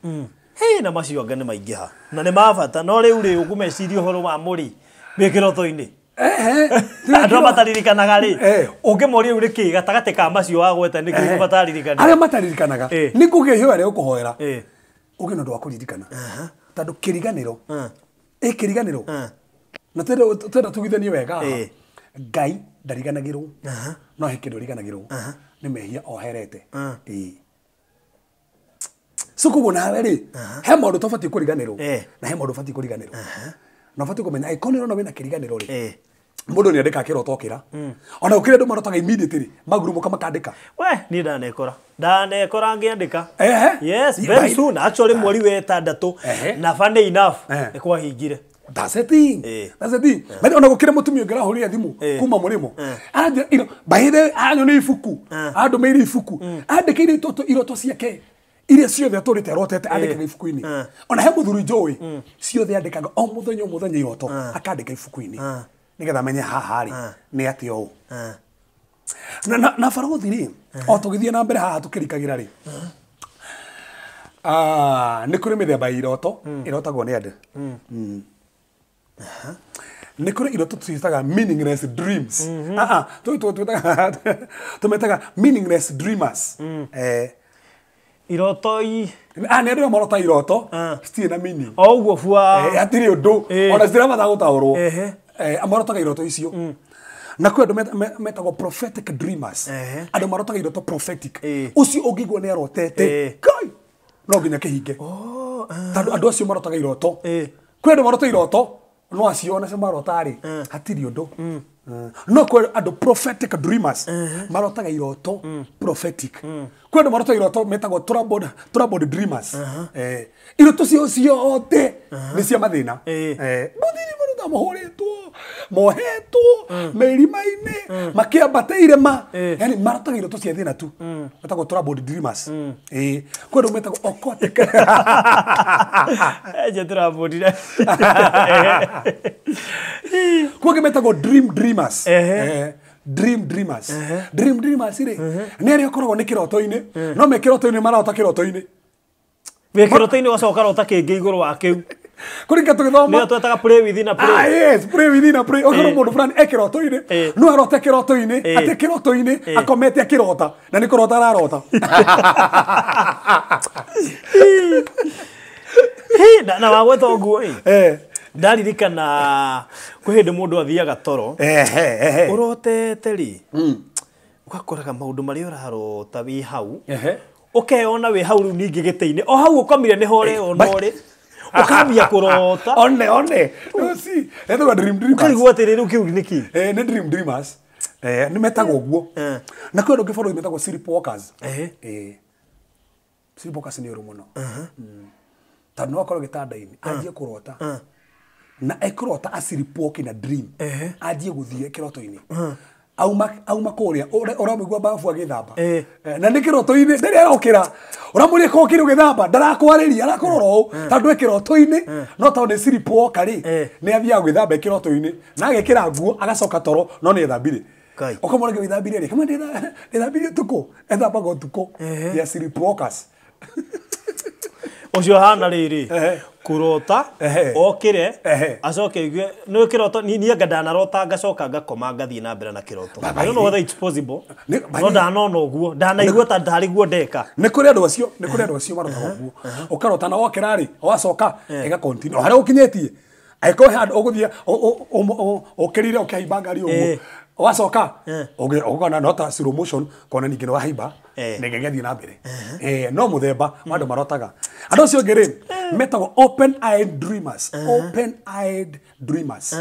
Speaker 1: Na macio anga nĩ maingĩha na nĩ ma bata no rĩu rĩ ũkũmeciria ũhoro wa mũri wĩ kĩroto-inĩ. Andũ mataririkanaga rĩ ũngĩmoria rĩu nĩkĩ gatagatĩ ka macio wagweta nĩkĩ mataririkanaga?
Speaker 2: Arĩa mataririkanaga nĩ kũgĩa ihoya rĩa gũkũhoera ũgĩe na ũndũ wa kũririkana tondũ kĩriganĩro ĩ kĩriganĩro na twenda tugithanie wega Ngai ndariganagĩrwo no he kĩndũ ariganagĩrwo nĩ mehia oherete. So koguo nawe rĩ he maũndũ ũtabatiĩ kũriganĩrwo na he maũndũ ũbatiĩ kũriganĩrwo na ũbatiĩ kũmenya angĩkorwo nĩ ũrona wĩna kĩriganĩro rĩ mũndũ nĩ andĩkaga kĩroto okĩra ona gũkĩrĩ andũ marotaga immediately magurumũka makandĩka.
Speaker 1: We niĩ ndanekora ngĩandĩka. Yes, very soon actually mweri wa ĩtandatũ na funny enough nĩ kwahingire.
Speaker 2: That's the thing. That's the thing. But ona gũkĩrĩ mũtumia ũngĩ arahũrire thimũ kuma mũrĩmo aranjĩra iro by the way anyonire ibuku andũmĩire ibuku andĩkĩire iroto ciake iria ciothe atũrĩte arotete andĩkaga ibuku-inĩ. Ona he mũthuri njũĩ ciothe andĩkaga o mũthenya o mũthenya iroto akandĩka ibuku-inĩ nĩgetha amenye haha rĩ nĩ atĩa ũũ. Na Farothi rĩ o tũgĩthiĩ na mbere haha tũkĩrikagĩra rĩ nĩ kũrĩ mĩthemba ya iroto ĩrotagwo nĩ andũ. Nĩ kũrĩ iroto twĩtaga meaningless dreams. Tũmetaga meaningless dreamers.
Speaker 1: Iroto i
Speaker 2: Ah, nĩ andũ marota iroto citirĩ na meaning.
Speaker 1: O ũguo bua.
Speaker 2: Hatirĩ ũndũ ona citirabata gũtaũrwo. Marotaga iroto icio. Na kwĩ andũ metagwo prophetic dreamers. Andũ marotaga iroto prophetic. Ũcio ũngĩigua nĩ arotete. Kai! No nginya kĩhinge. Tondũ andũ acio marotaga iroto. Kwĩ andũ marota iroto no acio ona cio marota rĩ hatirĩ ũndũ. No kwĩ andũ prophetic dreamers marotaga iroto prophetic. Kwĩ andũ marotaga iroto metagwo troubled dreamers. Iroto cio ciothe nĩ cia mathĩna. Mũthiri marota mahũrĩtwo, mohetwo, mĩrima-inĩ, makĩambata irĩma. Yani marotaga iroto cia thĩna tu. Metagwo troubled dreamers. Kwĩ andũ metagwo occultic.
Speaker 1: Nje tũrabundire.
Speaker 2: Kwĩ angĩ metagwo dream dreamers. Dream dreamers. Dream dreamers rĩ nĩ arĩa ũkoragwo nĩ kĩroto-inĩ, no me kĩroto-inĩ marota kĩroto-inĩ.
Speaker 1: Wĩ kĩroto-inĩ ũgacoka ũkarota kĩngĩ igũrũ wa kĩu.
Speaker 2: Kũringa tũgĩthoma.
Speaker 1: Nĩyo twetaga play within a play.
Speaker 2: Ah, yes, play within a play. Okorwo mũndũ fulani e kĩroto-inĩ, no arote kĩroto-inĩ, atĩ kĩroto-inĩ akomete akĩrota, na nĩ kũrota ararota.
Speaker 1: Na wagweta ũguo ĩ. Ndaririkana kwĩ hĩndĩ mũndũ athiaga toro. Ũrotete rĩ, ũgakoraga maũndũ marĩa ũrarota wĩ hau. Ũkeyona wĩ hau rĩu ningĩ gĩtĩ-inĩ. O hau ũkomire nĩho ũreyona ũrĩ. Ũkambia kũrota.
Speaker 2: One. No si, etagwo dream dreamers.
Speaker 1: Ũkarigwo atĩrĩ rĩu kĩu nĩ kĩ?
Speaker 2: Nĩ dream dreamers. Nĩ metagwo ũguo. Na kwĩ andũ angĩ bũrũri metagwo sleepwalkers. Sleepwalkers nĩ ũru mũno. Tondũ no akorwo gĩtanda-inĩ, anjie kũrota. Na ekũrota a sleepwalk in a dream. Anjie gũthiĩ kĩroto-inĩ. Auma kũrĩa, ũramũigua bafu agĩthamba. Na nĩ kĩroto-inĩ, ndarĩ arokĩra. Ũramũria ko kĩrĩ ũgĩthamba, ndarakwarĩria, arakũrora ũũ. Tondũ e kĩroto-inĩ, no tondũ nĩ sleepwalker rĩ, nĩ athiaga gwĩthamba e kĩroto-inĩ. Na agekĩra nguo, agacoka toro, no nĩ ethambire. Ũkamwona wĩthambire rĩ, kama ndĩthambire ũtukũ, ethambaga ũtukũ. They are sleepwalkers.
Speaker 1: Ũcio hana rĩrĩ, kũrota, okĩre, acoke aigue, nĩ kĩroto, niĩ anga ndanarota ngacoka ngakoma ngathiĩ na mbere na kĩroto. I don't know whether it's possible. No ndanona ũguo, ndanaigua ta ndarĩ guo ndeka.
Speaker 2: Nĩ kũrĩ andũ acio, nĩ kũrĩ andũ acio marotaga ũguo. Ũkarota na wokĩra rĩ, wacoka, ĩga continue. Harĩa ũkinyĩtie, angĩkorwo he handũ ũgũthiĩ, ũkĩrire ũkĩhaimba ngari ũguo. Wacoka, ũkona no ta slow motion, kona ningĩ nĩ wahaimba, na ĩgĩthiĩ na mbere. No mũthemba wa andũ marotaga. Andũ acio angĩ rĩ, metagwo open eyed dreamers. Open eyed dreamers.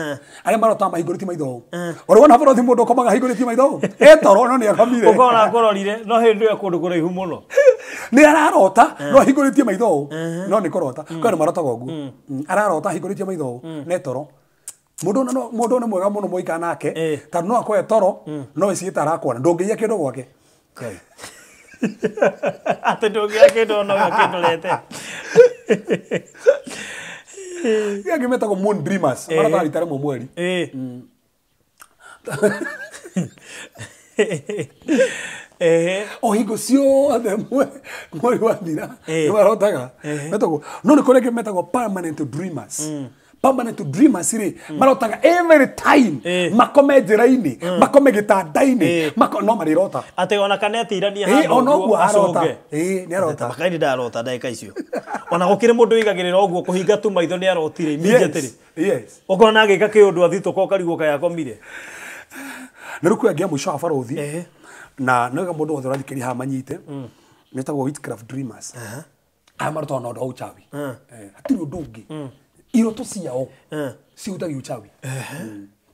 Speaker 2: Arĩa marotaga mahingũrĩtie maitho ũũ. Ũrĩ wona bũrũri mũndũ ũkomaga ahingũrĩtie maitho ũũ? E toro no nĩ akomire.
Speaker 1: Ũkona akũrorire, no hĩndĩ ĩyo kũndũ kũraihu mũno.
Speaker 2: Nĩ ararota, no ahingũrĩtie maitho ũũ. No nĩ kũrota. Kwĩ andũ marotaga ũguo. Ararota ahingũrĩtie maitho ũũ, na e toro. Mũndũ nĩ mwega mũno mũikara nake, tondũ no akoe toro, no ĩciĩ ta arakwana. Ndũngĩiya kĩndũ gwake.
Speaker 1: Atĩ ndũngĩiya kĩndũ ona ũrĩa kĩndũrete.
Speaker 2: Angĩ metagwo moon dreamers, marotaga rita rĩmwe mweri. O hingo ciothe mweri wathira, nĩ marotaga. Metagwo, no nĩ kũrĩ angĩ metagwo permanent dreamers. Permanent dreamers rĩ, marotaga every time, makome njĩra-inĩ, makome gĩtanda-inĩ, no marĩrota.
Speaker 1: Atĩ ona kana etirania handũ
Speaker 2: ona ũguo arota. Nĩ arota.
Speaker 1: Makaini ndarota ndagĩka icio. Ona gũkĩrĩ mũndũ wĩigagĩrĩra ũguo kũhinga tu maitho nĩ arotire immediately.
Speaker 2: Yes.
Speaker 1: Ũkona agĩka kĩũndũ athitũka ũkarigwo kaĩ akomire.
Speaker 2: Na rĩu kwĩ angĩ a mũico wa barũthi, na nĩ wega mũndũ wothe ũrathikĩrĩria haha manyite, metagwo witchcraft dreamers. Aya marotaga na ũndũ wa ũchawi. Hatirĩ ũndũ ũngĩ. Iroto ciao cihutagia uchawi.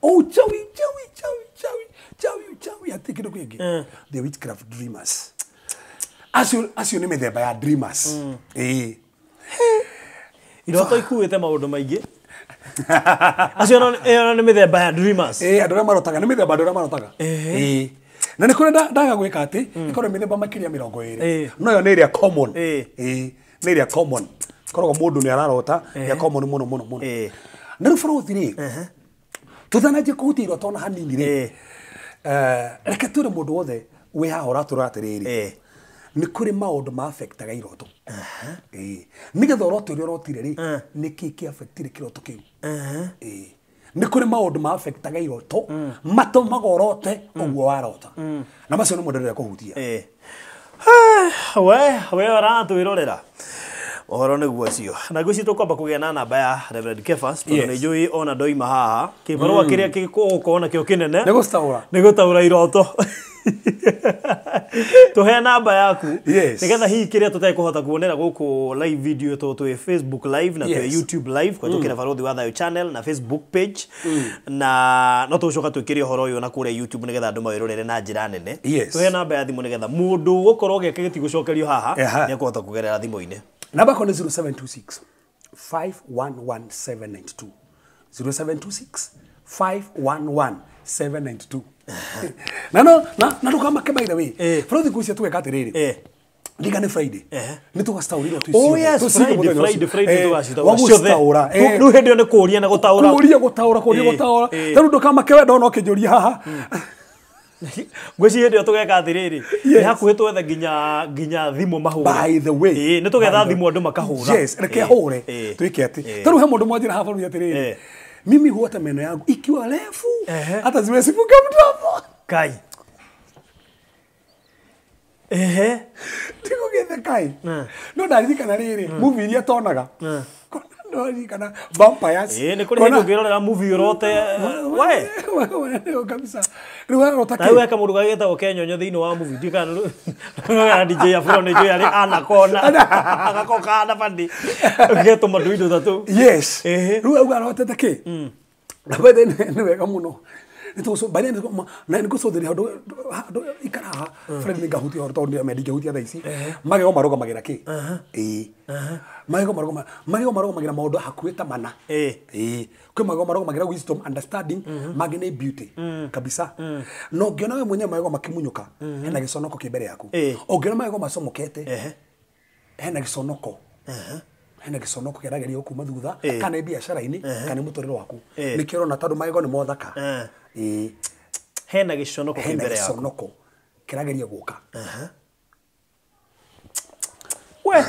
Speaker 2: Uchawi, uchawi, uchawi, uchawi, uchawi, uchawi, hatirĩ kĩndũ kĩngĩ. The witchcraft dreamers. Acio nĩ mĩthemba ya dreamers.
Speaker 1: Iroto ikuĩte maũndũ maingĩ. Acio nĩ mĩthemba ya dreamers.
Speaker 2: Andũ arĩa marotaga, nĩ mĩthemba andũ arĩa marotaga. Na nĩ kũrĩ ndaga gwĩka atĩ, ĩkorwo mĩthemba makĩria 20. No ĩyo nĩ ĩrĩa common. Nĩ ĩrĩa common. Koragwo mũndũ nĩ ararota, ya common mũno mũno mũno. Na rĩu bũrũri rĩ, tũtananjie kũhutia iroto ona hanini rĩ, reke twĩre mũndũ wothe wĩ haha ũratũrora atĩrĩrĩ, nĩ kũrĩ maũndũ ma affectaga iroto. Nĩgetha ũrote ũrĩa ũrotire rĩ, nĩkĩ kĩ affectire kĩroto kĩu? Nĩ kũrĩ maũndũ ma affectaga iroto, matũmaga ũrote ũguo warota. Na macio nĩ mũndũ ũrenda kũhutia.
Speaker 1: We ũratwĩrorera ũhoro nĩguo ũcio na ngwĩciria tũkwamba kũgĩa na namba ya Reverend Kefas tondũ nĩ njũĩ ona ndoima haha kĩbarũa kĩrĩa gĩgũkorwo nakĩo kĩnene
Speaker 2: nĩ
Speaker 1: gũtaũra iroto. Tũhe namba yaku nĩgetha hihi kĩrĩa tũtekũhota kuonera gũkũ live video tondũ twĩ Facebook live na twĩ YouTube live kũhetũkĩra Barũthi wa Thayũ channel na Facebook page na no tũgũcoka twĩkĩre ũhoro ũyũ na kũrĩa YouTube nĩgetha andũ mawĩrorere na njĩra nene. Tũhe namba ya thimũ nĩgetha mũndũ gũkorwo gĩake gĩtigũcokerio haha nĩekũhota kũgerera thimũ-inĩ.
Speaker 2: Namba yakwa nĩ 0726 511792 0726 511792. Na no na ndukamake by the way. Bũrũthi ngũcia tũgeka atĩrĩrĩ. Ndiga nĩ Friday. Nĩ tũgacitaũrĩrwo twĩ
Speaker 1: ciothe. Oh yes, Friday tũgacitaũra ciothe. Rĩu hĩndĩ ĩyo nĩ kũũria na gũtaũra.
Speaker 2: Kũũria gũtaũra, kũũria gũtaũra. Ta rĩu ndũkamake we ndona ũkĩnjũria haha.
Speaker 1: Ngwĩciria hĩndĩ ĩyo tũgeka atĩrĩrĩ. Nĩ hakuhĩ twethe nginya thimũ mahũre.
Speaker 2: By the way.
Speaker 1: Nĩ tũgetha thimũ andũ makahũra.
Speaker 2: Yes, reke hũre. Twĩke atĩ. Ta rĩu he mũndũ mwanjĩra haha bũrũri atĩrĩrĩ. Mimi huota meno yangu ikiwa refu hata siwezi funga mdomo.
Speaker 1: Kai. Ehe.
Speaker 2: Ndigũgĩthe kai. No ndaririkana rĩrĩ movie iria tonaga. Ndaririkana vampires.
Speaker 1: Nĩ kũrĩ hĩndĩ ũngĩrorera movie ũrote we.
Speaker 2: We kabisa. Rĩu arota
Speaker 1: kĩ? Rĩu heka mũndũ gagĩtagwo Kenyonyo thĩinĩ wa movie ndikana DJ Afro nĩ njũĩ arĩ anakona. Agakorwo kahana bandi. Getũma tũindo ta tũu.
Speaker 2: Yes. Rĩu auga arotete kĩ? Na by the way nĩ wega mũno. Nĩngũcũthĩrĩria handũ ikara haha Fred nĩngahutia ũhoro tondũ ndingĩhutia thaa ici. Magego marũgamagĩra kĩ? Ĩĩ. Magego marũgamagĩra maũndũ hakuhĩ ta mana. Ĩĩ. Kwĩ magego marũgamagĩra wisdom, understanding, mangĩ nĩ beauty kabisa. Na ũngĩona we mwenyewe magego makĩmunyũka hena gĩconoko kĩ mbere yaku. Ũngĩona magego macomokete hena gĩconoko. Hena gĩconoko kĩrageria kuma thutha kana nĩ biacara-inĩ kana nĩ mũtũrĩre waku. Nĩkĩo ũrona tondũ magego nĩ mothaka.
Speaker 1: Hena gĩconoko kĩ mbere yaku.
Speaker 2: Hena gĩconoko kĩrageria gũka.
Speaker 1: We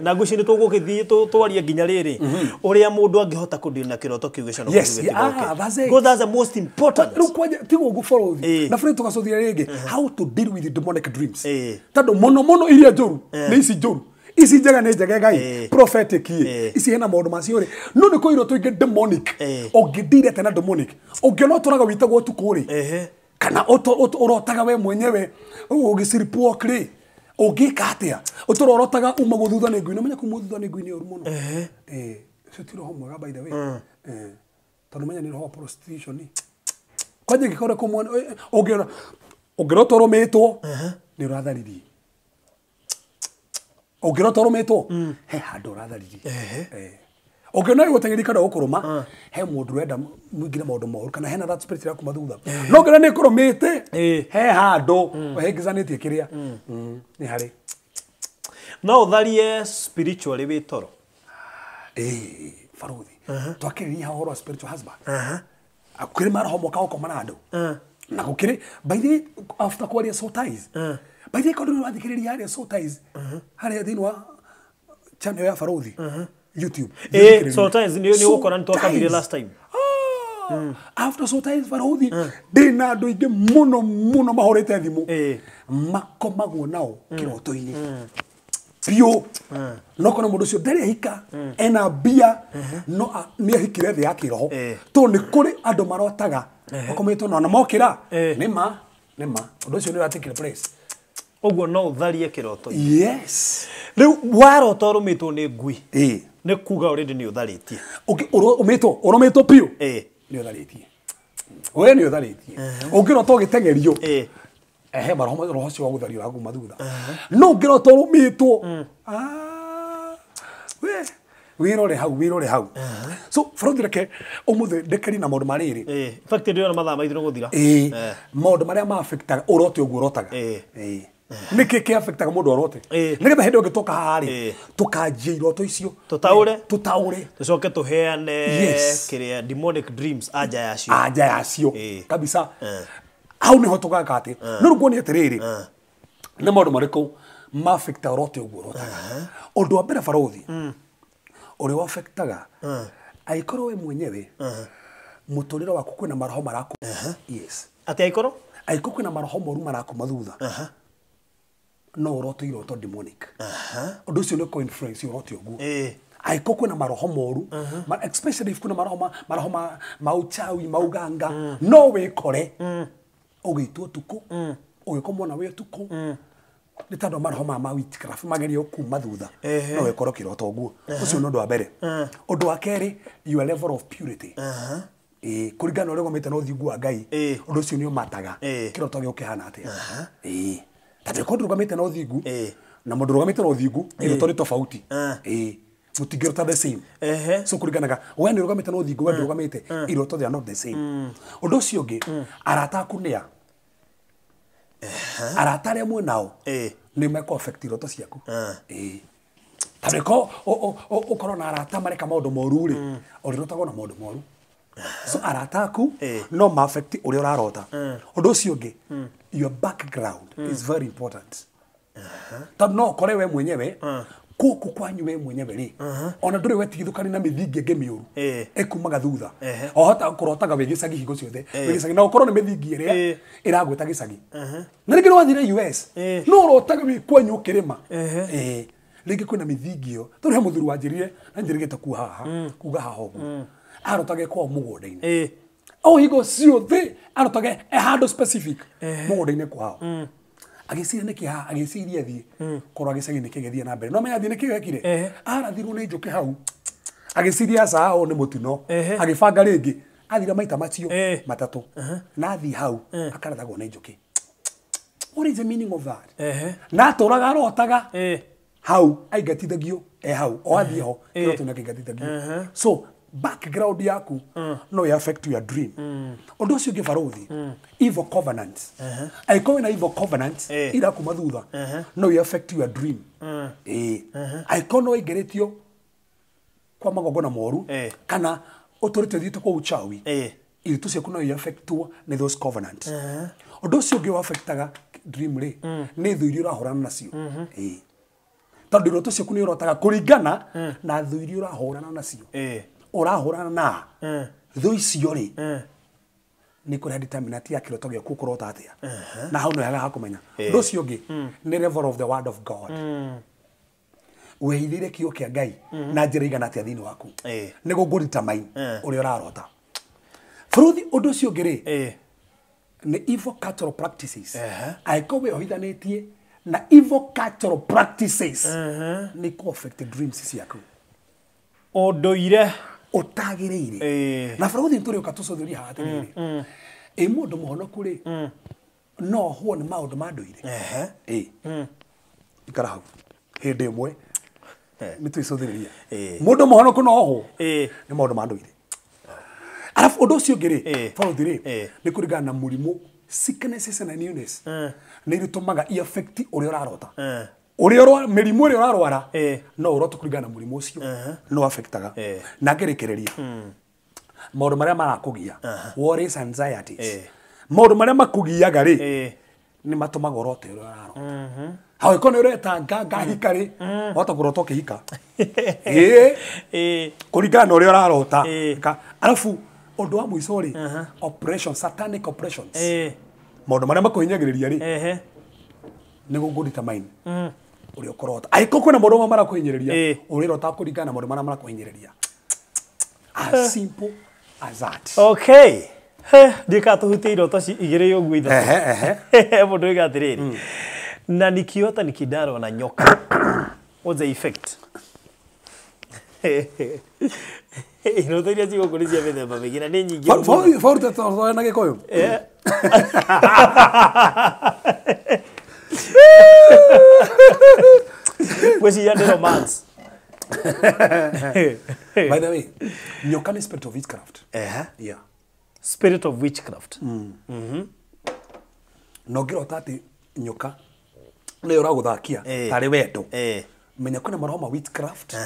Speaker 1: na ngwĩciria nĩ tũgũgĩthiĩ twarie nginya rĩrĩ ũrĩa mũndũ angĩhota kũdeal na kĩroto kĩu gĩconoko kĩu gĩtigũke. Because that's the most important.
Speaker 2: Rĩu kwanja tiga ũguo bũrũthi na Fred tũgacũthia rĩngĩ how to deal with the demonic dreams. Tondũ mũno mũno iria njũru nĩ ici njũru. Ici njega nĩ njega Ngai prophetic ici hena maũndũ macio rĩ no nĩ kũirwo tũingĩ demonic ũngĩdeal atĩa na demonic ũngĩona ũtũraga wĩtagwo ũtukũ rĩ kana ũrotaga we mwenyewe ũgĩsleepwalk rĩ ũngĩka atĩa ũtũra ũrotaga umagwo thutha nĩ ngui na kumwo thutha nĩ ngui nĩ ũru mũno. Ũcio ti roho mwega by the way tondũ menya nĩ roho wa prostitution kwanja ingĩkorwo kũmwona ũngĩrota ũrũmĩtwo nĩ ũratharirie. Ũngĩrota ũrũmĩtwo he handũ ũratharirie. Ũngĩona gĩgũteng'eria kana gũkũrũma he mũndũ ũrenda mũingĩre maũndũ moru kana hena that spirit ĩrakuma thutha. No ũngĩona nĩ ĩkũrũmĩte he handũ ũhĩngĩcanĩtie kĩrĩa nĩ harĩ.
Speaker 1: No ũtharie spiritually wĩ toro.
Speaker 2: Barũthi twakĩrĩria ũhoro wa spiritual husband. Gũkĩrĩ maroho moka gũkoma na andũ. Na gũkĩrĩ by the way after kwaria soul ties. By the way korwo nĩ ũrathikĩrĩria harĩa soul ties harĩa thĩinĩ wa channel ya Barũthi YouTube.
Speaker 1: Soul ties nĩ ũgũkora nĩ twakambire last time.
Speaker 2: After soul ties Barũthi ndĩna andũ aingĩ mũno mũno mahũrĩte thimũ makomagwo nao kĩroto-inĩ biũ. No kona mũndũ ũcio ndarĩ ahika ena mbia no nĩ ahikire thĩ ya kĩroho tondũ nĩ kũrĩ andũ marotaga makometwo nao na mokĩra nĩ ma ũndũ ũcio nĩ ũratikire place.
Speaker 1: Ũguo no ũtharie kĩroto.
Speaker 2: Yes.
Speaker 1: Rĩu warota ũrũmĩtwo nĩ ngui nĩ kuga already nĩ ũtharĩtie.
Speaker 2: Ũrũmĩtwo biũ nĩ ũtharĩtie. We nĩ ũtharĩtie. Ũngĩrota ũgĩteng'erio ehe maroho roho ũcio wa gũthario ũrakuma thutha. No ũngĩrota ũrũmĩtwo we wĩrore hau. So Fred reke ũmũthĩ ndekeri na maũndũ marĩrĩ.
Speaker 1: In fact ndĩrona mathaa maitũ nĩ gũthira.
Speaker 2: Maũndũ marĩa ma affectaga ũrote ũguo ũrotaga. Nĩkĩ kĩ affectaga mũndũ arote nĩgetha hĩndĩ ũngĩ haha rĩ tũkanjia iroto icio tũtaũre
Speaker 1: tũcoke tũheane kĩrĩa demonic dreams anja yacio
Speaker 2: kabisa. Hau nĩho tũgaka atĩ no rĩu kuonia atĩrĩrĩ nĩ maũndũ marĩkũ ma affecta ũrote ũguo ũrotaga. Ũndũ wa mbere Barũthi ũrĩa wa-affectaga angĩkorwo we mwenyewe mũtũrĩre waku kwĩna maroho maraku. Yes.
Speaker 1: Atĩ angĩkorwo
Speaker 2: kwĩna maroho moru marakuma thutha No ũrote iroto demonic. Ũndũ ũcio nĩ ũkũ-influence ũrote ũguo. Angĩkorwo kwĩna maroho moru, especially if kwĩna maroho ma uchawi, ma uganga, no wĩkore ũgĩtwo ũtukũ, ũgĩkomwo nawe ũtukũ, nĩ tondũ maroho ma witchcraft mageria kuma thutha, no wĩkore ũkĩrota ũguo. Ũcio nĩ ũndũ wa mbere. Ũndũ wa kerĩ, your level of purity. Kũringana na ũrĩa ũgomete na ũthingu wa Ngai, ũndũ ũcio nĩ ũmataga kĩroto gĩaku kĩhana atĩa. Tondũ korwo ndũrũgamĩte na ũthingu, na mũndũ ũrũgamĩte na ũthingu, iroto nĩ tofauti. Mũtingĩrota the same. So kũringanaga we nĩ ũrũgamĩte na ũthingu, we ndũrũgamĩte, iroto they are not the same. Ũndũ ũcio ũngĩ, arata aku nĩ a? Arata arĩa mwĩ nao nĩ mekũ affect iroto ciaku. Tondũ ko ũkorwo na arata mareka maũndũ moru rĩ, ũrĩrotagwo na maũndũ moru. So arata aku no ma affect ũrĩa ũrarota. Ũndũ ũcio ũngĩ, your background is very important. Tondũ no ũkore we mwenyewe kũkũ kwanyu we mwenyewe rĩ, ona ndũrĩ wetigithũkani na mĩthingi ĩngĩ mĩũru ĩkumaga thutha. Ohota kũrotaga wĩ gĩcagi hingo ciothe, wĩ gĩcagi, na ũkorwo nĩ mĩthingi ĩrĩa ĩragwĩta gĩcagi. Na rĩngĩ nĩ wathire US, no ũrotaga wĩ kwanyu ũkĩrĩma. Rĩngĩ kwĩna mĩthingi ĩyo. Tondũ he mũthuri wanjĩrire, na njĩrĩgĩte kuga haha, kuga haha ũguo. Arotage kwao mũgũnda-inĩ. O hingo ciothe arotage e handũ specific mũgũnda-inĩ kwao. Agĩciria nĩkĩ haha, agĩciria thiĩ korwo gĩcagi nĩkĩ gĩthiĩ na mbere. No menya thiĩ nĩkĩ gekire, arathirwo nĩ njũkĩ hau. Agĩciria aca ũyũ nĩ mũtino, agĩbanga rĩngĩ, athire maita macio matatũ. Na athiĩ hau akarathagwo nĩ njũkĩ. What is the meaning of that? Na atũraga arotaga hau aingatithagio e hau, o athiĩ ho kĩroto nĩ akĩingatithagio. So background yaku no ĩ affect your dream. Ũndũ ũcio ũngĩ barothi, evil covenants. Angĩkorwo wĩna evil covenants irakuma thutha, no ĩ affect your dream. Angĩkorwo no waingĩrĩtio kwa magongona moru, kana ũtũrĩte ũthiĩte kwa uchawi, iroto ciaku no ĩ affectwo nĩ those covenants. Ũndũ ũcio ũngĩ affectaga dream rĩ, nĩ thũ iria ũrahũrana nacio. Tondũ iroto ciaku nĩ ũrotaga kũringana na thũ iria ũrahũrana nacio. Ũrahũrana na thũ icio rĩ, nĩ kũrehe determinant ya kĩroto gĩaku ũkũrota atĩa. Na hau nĩ hega ha kũmenya. Ũndũ ũcio ũngĩ nĩ level of the word of God. Wehithĩire kiugo kĩa Ngai na njĩra igana atĩa thĩinĩ waku, nĩguo ngũ determine ũrĩa ũrarota. Bũrũthi, ũndũ ũcio ũngĩ rĩ, nĩ evil cultural practices. Angĩkorwo wĩohithanĩtie na evil cultural practices, nĩ kũ affect dreams ciaku.
Speaker 1: Ũndũire
Speaker 2: ũtagĩrĩire. Na bũrũthi nĩtũrĩũka tũcũthĩrie haha atĩrĩrĩ, ĩ mũndũ mũhonoku rĩ, no ohwo nĩ maũndũ ma ndũire. Ikara hau hĩndĩ ĩmwe nĩ twĩcũthĩrĩria. Mũndũ mũhonoku no ohwo nĩ maũndũ ma ndũire. Arabu ũndũ ũcio ũngĩ rĩ, bũrũthi rĩ, nĩ kũringana na mũrimũ, sicknesses and illness, nĩ irĩtũmaga i affect ũrĩa ũrarota. Ũrĩa mĩrimũ ĩrĩa ũrarwara, no ũrote kũringana na mũrimũ ũcio, no affectaga. Na ngĩrĩkĩrĩria, maũndũ marĩa marakũgia, worries, anxieties, maũndũ marĩa makũgiaga rĩ, nĩ matũmaga ũrote ũrĩa ũrarota. Hau ĩkorwo nĩ ũretanga ngahika rĩ, wahota kũrota ũkĩhika. Kũringana na ũrĩa ũrarota. Arabu ũndũ wa mũico rĩ, oppression, satanic oppressions. Maũndũ marĩa makũhinyagĩrĩria rĩ, nĩguo ngũ determine ũrĩa ũkũrota. Angĩkorwo kwĩna maũndũ mamwe marakũhinyĩrĩria, ũrĩrotaga kũringana na maũndũ marĩa marakũhinyĩrĩria. As simple as that.
Speaker 1: Okay. Ndiũĩ tũhutie iroto igĩrĩ ũguo ithatũ. Mũndũ oiga atĩrĩrĩ, na nikiota nikidarwa na nyoka, what's the effect? Iroto iria ci gũkũ nĩ cia mĩthemba mĩingĩ na nĩ nyingĩ mũno.
Speaker 2: Faũrute na Gĩkũyũ.
Speaker 1: Ngwĩciria nĩ romance.
Speaker 2: By the way, nyoka nĩ spirit of witchcraft. Yeah.
Speaker 1: Spirit of witchcraft.
Speaker 2: Na ũngĩrota atĩ nyoka nĩyo ũragũthakia tarĩ wendo, menya kwĩna maroho ma witchcraft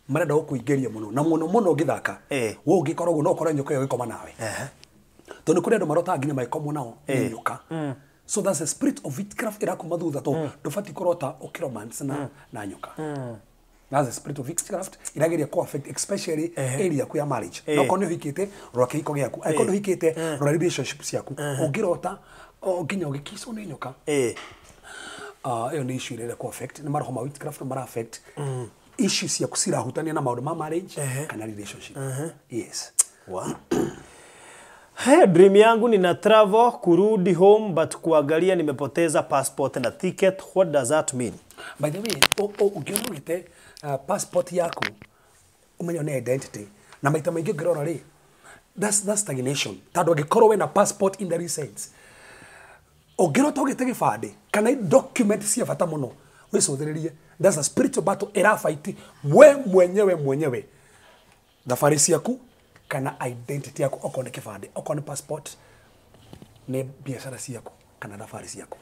Speaker 2: marenda gũkũingĩria mũno, na mũno mũno ũngĩthaka, we ũngĩkorwo ũguo no ũkore nyoka ĩyo ĩgĩkoma nawe. Tondũ kũrĩ andũ marotaga nginya magĩkomwo nao nĩ nyoka. So that's a spirit of witchcraft ĩrakuma thutha, tondũ ndũbatiĩ kũrota ũkĩromance na nyoka. That's the spirit of witchcraft irageria kũ affect especially area yaku ya marriage. No korwo nĩ ũhikĩte, rora kĩhiko gĩaku. Angĩkorwo ndũhikĩte, rora relationship ciaku. Ũngĩrota nginya ũgĩkicwo nĩ nyoka, Ĩyo nĩ issue ĩrĩa ĩrekũ affect nĩ maroho ma witchcraft mara affect issue ciaku cirahutania na maũndũ ma marriage kana relationship. Yes.
Speaker 1: Wow. Hey, dream yangu nina travel kurudi home but kuangalia nimepoteza passport na ticket. What does that mean?
Speaker 2: By the way, ũngĩona ũgĩte passport yaku ũmenye nĩ identity na maita maingĩ ũngĩrora rĩ, that's stagnation, tondũ angĩkorwo wĩna passport in the real sense, ũngĩrota ũgĩte gĩbandĩ kana document cia bata mũno wĩcũthĩrĩrie, that's a spiritual battle ĩrabaiti we mwenyewe thabarĩ ciaku kana identity yaku, okorwo nĩ kĩbandĩ, okorwo nĩ passport, nĩ biacara ciaku kana thabarĩ ciaku.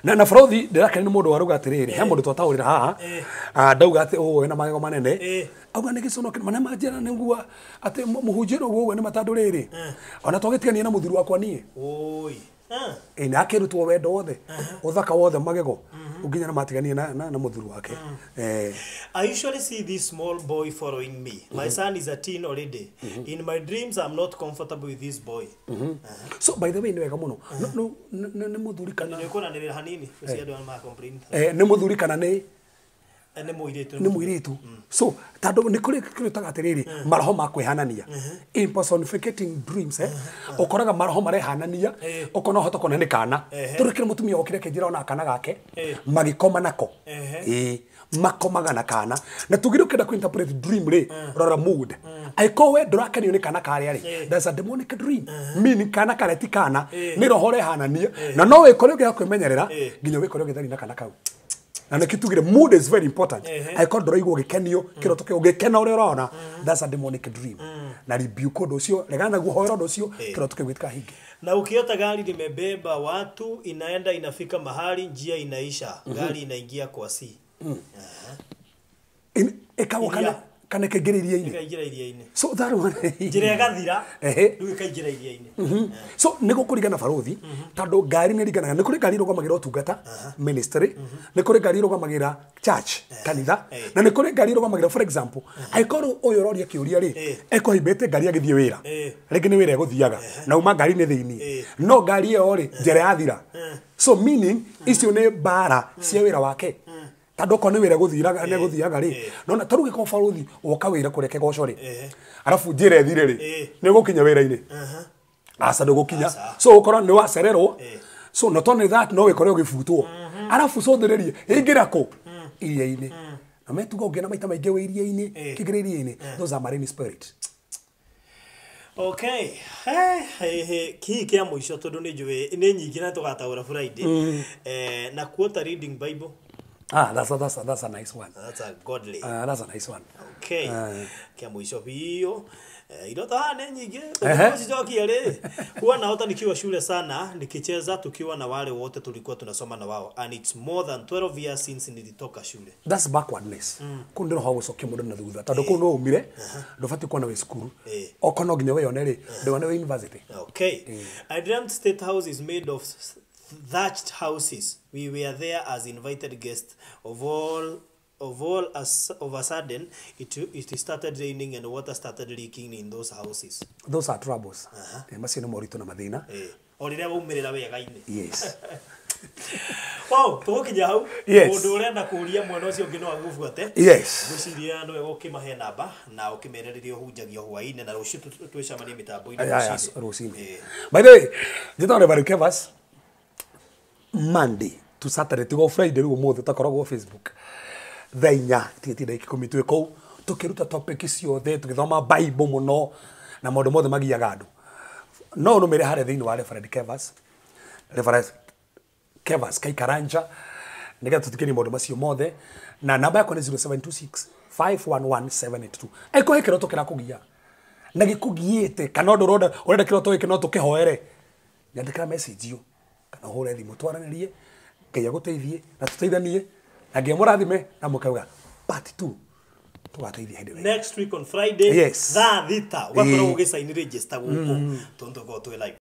Speaker 2: Na Frothi ndĩrakena nĩ mũndũ waruga atĩrĩrĩ, he mũndũ twataũrĩra haha, ndauga atĩ ũũ wĩna magego manene, auga nĩ gĩcono mana manjĩra nĩguo atĩ mũhunjia ũguo ũguo nĩ matandũ rĩrĩ, ona twagĩtigania na mũthuri wakwa niĩ.
Speaker 1: Oi.
Speaker 2: Na akĩrutwo wendo wothe, ũthaka wothe magego, nginya matiganie na mũthuri wake.
Speaker 1: I usually see this small boy following me. My son is a teen already. In my dreams I'm not comfortable with this boy.
Speaker 2: So by the way, nĩ wega mũno. Nĩ mũthuri kana
Speaker 1: nĩ kũranĩrĩra hanini, ũcio andũ ma complain.
Speaker 2: Nĩ mũthuri kana nĩ
Speaker 1: mũirĩtu.
Speaker 2: Nĩ mũirĩtu. So tondũ nĩ kũrĩ kĩrĩtaga atĩrĩrĩ, maroho ma kwĩhanania, impersonificating dreams, ũkoraga maroho marehanania, ũkona ũhota kuona nĩ kana, tondũ kĩrĩ mũtumia okire akĩnjĩra ona kana gake magĩkoma nako, makomaga na kana, na tugire ũkĩenda kũ-interpret dream rĩ, rora mood. Angĩkorwo we ndũrakenio nĩ kana karĩa rĩ, that's a demonic dream, meaning kana karĩa ti kana, nĩ roho ũrehanania, na no wĩkore ũngĩaga kwĩmenyerera nginya wĩkore ũgĩtharia na kana kau. Na nĩkĩo tugire mood is very important. Angĩkorwo ndũraigua ũgĩkenio kĩroto kĩu, ũgĩkena ũrĩa ũrona, that's a demonic dream. Na rebuke ũndũ ũcio, regana naguo, hoera ũndũ ũcio, kĩroto kĩu gĩtikahinge.
Speaker 1: Na ukiota gari limebeba watu, inaenda inafika mahali, njia inaisha, gari inaingia kwa sea.
Speaker 2: Ĩkagwo kana ĩkaingĩra iria-inĩ.
Speaker 1: Ĩkaingĩra iria-inĩ.
Speaker 2: So that one
Speaker 1: njĩra ĩgathira, rĩu ĩkaingĩra iria-inĩ.
Speaker 2: So nĩ gũkũringana Barothi, tondũ ngari nĩ ĩringanaga, nĩ kũrĩ ngari ĩrũgamagĩra ũtungata ministry, nĩ kũrĩ ngari ĩrũgamagĩra church kanitha, na nĩ kũrĩ ngari ĩrũgamagĩra, for example, angĩkorwo ũyũ ũroria kĩũria rĩ, ekũhaimbĩte ngari agĩthiĩ wĩra, rĩngĩ nĩ wĩra egũthiaga, na uma ngari-inĩ thĩiniĩ, no ngari ĩyo rĩ, njĩra yathira. So meaning icio nĩ mbara cia wĩra wake. Tondũ okorwo nĩ wĩra egũthiaga rĩ, nona ta rĩu ũngĩkorwo Barothi woka wĩra kũrĩa Kĩgoco rĩ, arabu njĩra ĩthire rĩ, nĩ ũgũkinya wĩra-inĩ? Aca ndũgũkinya. So ũkorwo nĩ wacererwo, so not only that, no wĩkore ũgĩbutwo, arabu cũthĩrĩrie ĩingĩra kũ iria-inĩ, na metuga ũngĩona maita maingĩ wĩ iria-inĩ, kĩingĩra iria-inĩ, those are marine spirit.
Speaker 1: Okay. Kii kĩa mũico tondũ nĩ njũĩ nĩ nyingĩ na tũgataũra Friday. Na quote reading Bible.
Speaker 2: Ah, that's a nice one.
Speaker 1: That's a godly.
Speaker 2: That's a nice one.
Speaker 1: Okay. Kia mwisho hiyo. Iroto haha nĩ nyingĩ. Usichokie rĩ. Huwa naota nikiwa shule sana, nikicheza tukiwa na wale wote tulikuwa tunasoma na wao. And it's more than 12 years since nilitoka shule.
Speaker 2: That's backwardness. Kũu ndĩro gũcokia mũndũ na thutha. Tondũ kũu no umire, ndũbatiĩ kuona wĩ cukuru. Okorwo no nginya wĩyone rĩ, ndũone wĩ university.
Speaker 1: Okay. I dreamt State House is made of thatched houses. We were there as invited guests. Of a sudden, it started raining and water started leaking in those houses.
Speaker 2: Those are troubles. Macio nĩ moritũ na mathĩna.
Speaker 1: O rĩrĩa waumĩrĩra wega-inĩ.
Speaker 2: Yes.
Speaker 1: Wow, tũgũkinya hau. Mũndũ ũrenda kũũria mwena ũcio ũngĩ no agũbuate.
Speaker 2: Yes.
Speaker 1: Ngwĩciria nĩwe ũkĩmahe namba na ũkĩmere rĩrĩa ũhunjagia hwaĩ-inĩ na rũciũ twĩcemanie mĩtambo-inĩ
Speaker 2: rũcinĩ. By the way, njĩtagwo Reverend Kevas. Monday to Saturday to go Friday rĩu ũmũthĩ tũkoragwo Facebook thaa 4 tigĩti ndagĩka 10 twĩ kũu tũkĩruta topic ciothe, tũgĩthoma Bible mũno na maũndũ mothe magiaga andũ. No ũnũmĩre harĩa thĩinĩ wa Reverend Kevas, Reverend Kevas Kaikaranja, nĩgetha tũtikĩrie maũndũ macio mothe, na namba yakwa nĩ 0726 511 782. Angĩkorwo he kĩroto kĩrakũgia na gĩkũgiĩte kana ũndũ ũrenda kĩroto gĩkĩ no tũkĩhoere, nyandĩkĩra message ĩyo kana ũhũre thimũ twaranĩrie, Ngai agũteithie na tũteithanie, na Ngai amũrathime na mũkauga part 2 tũgateithia hĩndĩ ĩyo.
Speaker 1: Next week on Friday,
Speaker 2: yes,
Speaker 1: thaa 6 ũgakorwo ũgĩcaini register gũkũ tondũ tũkorwo twĩ live.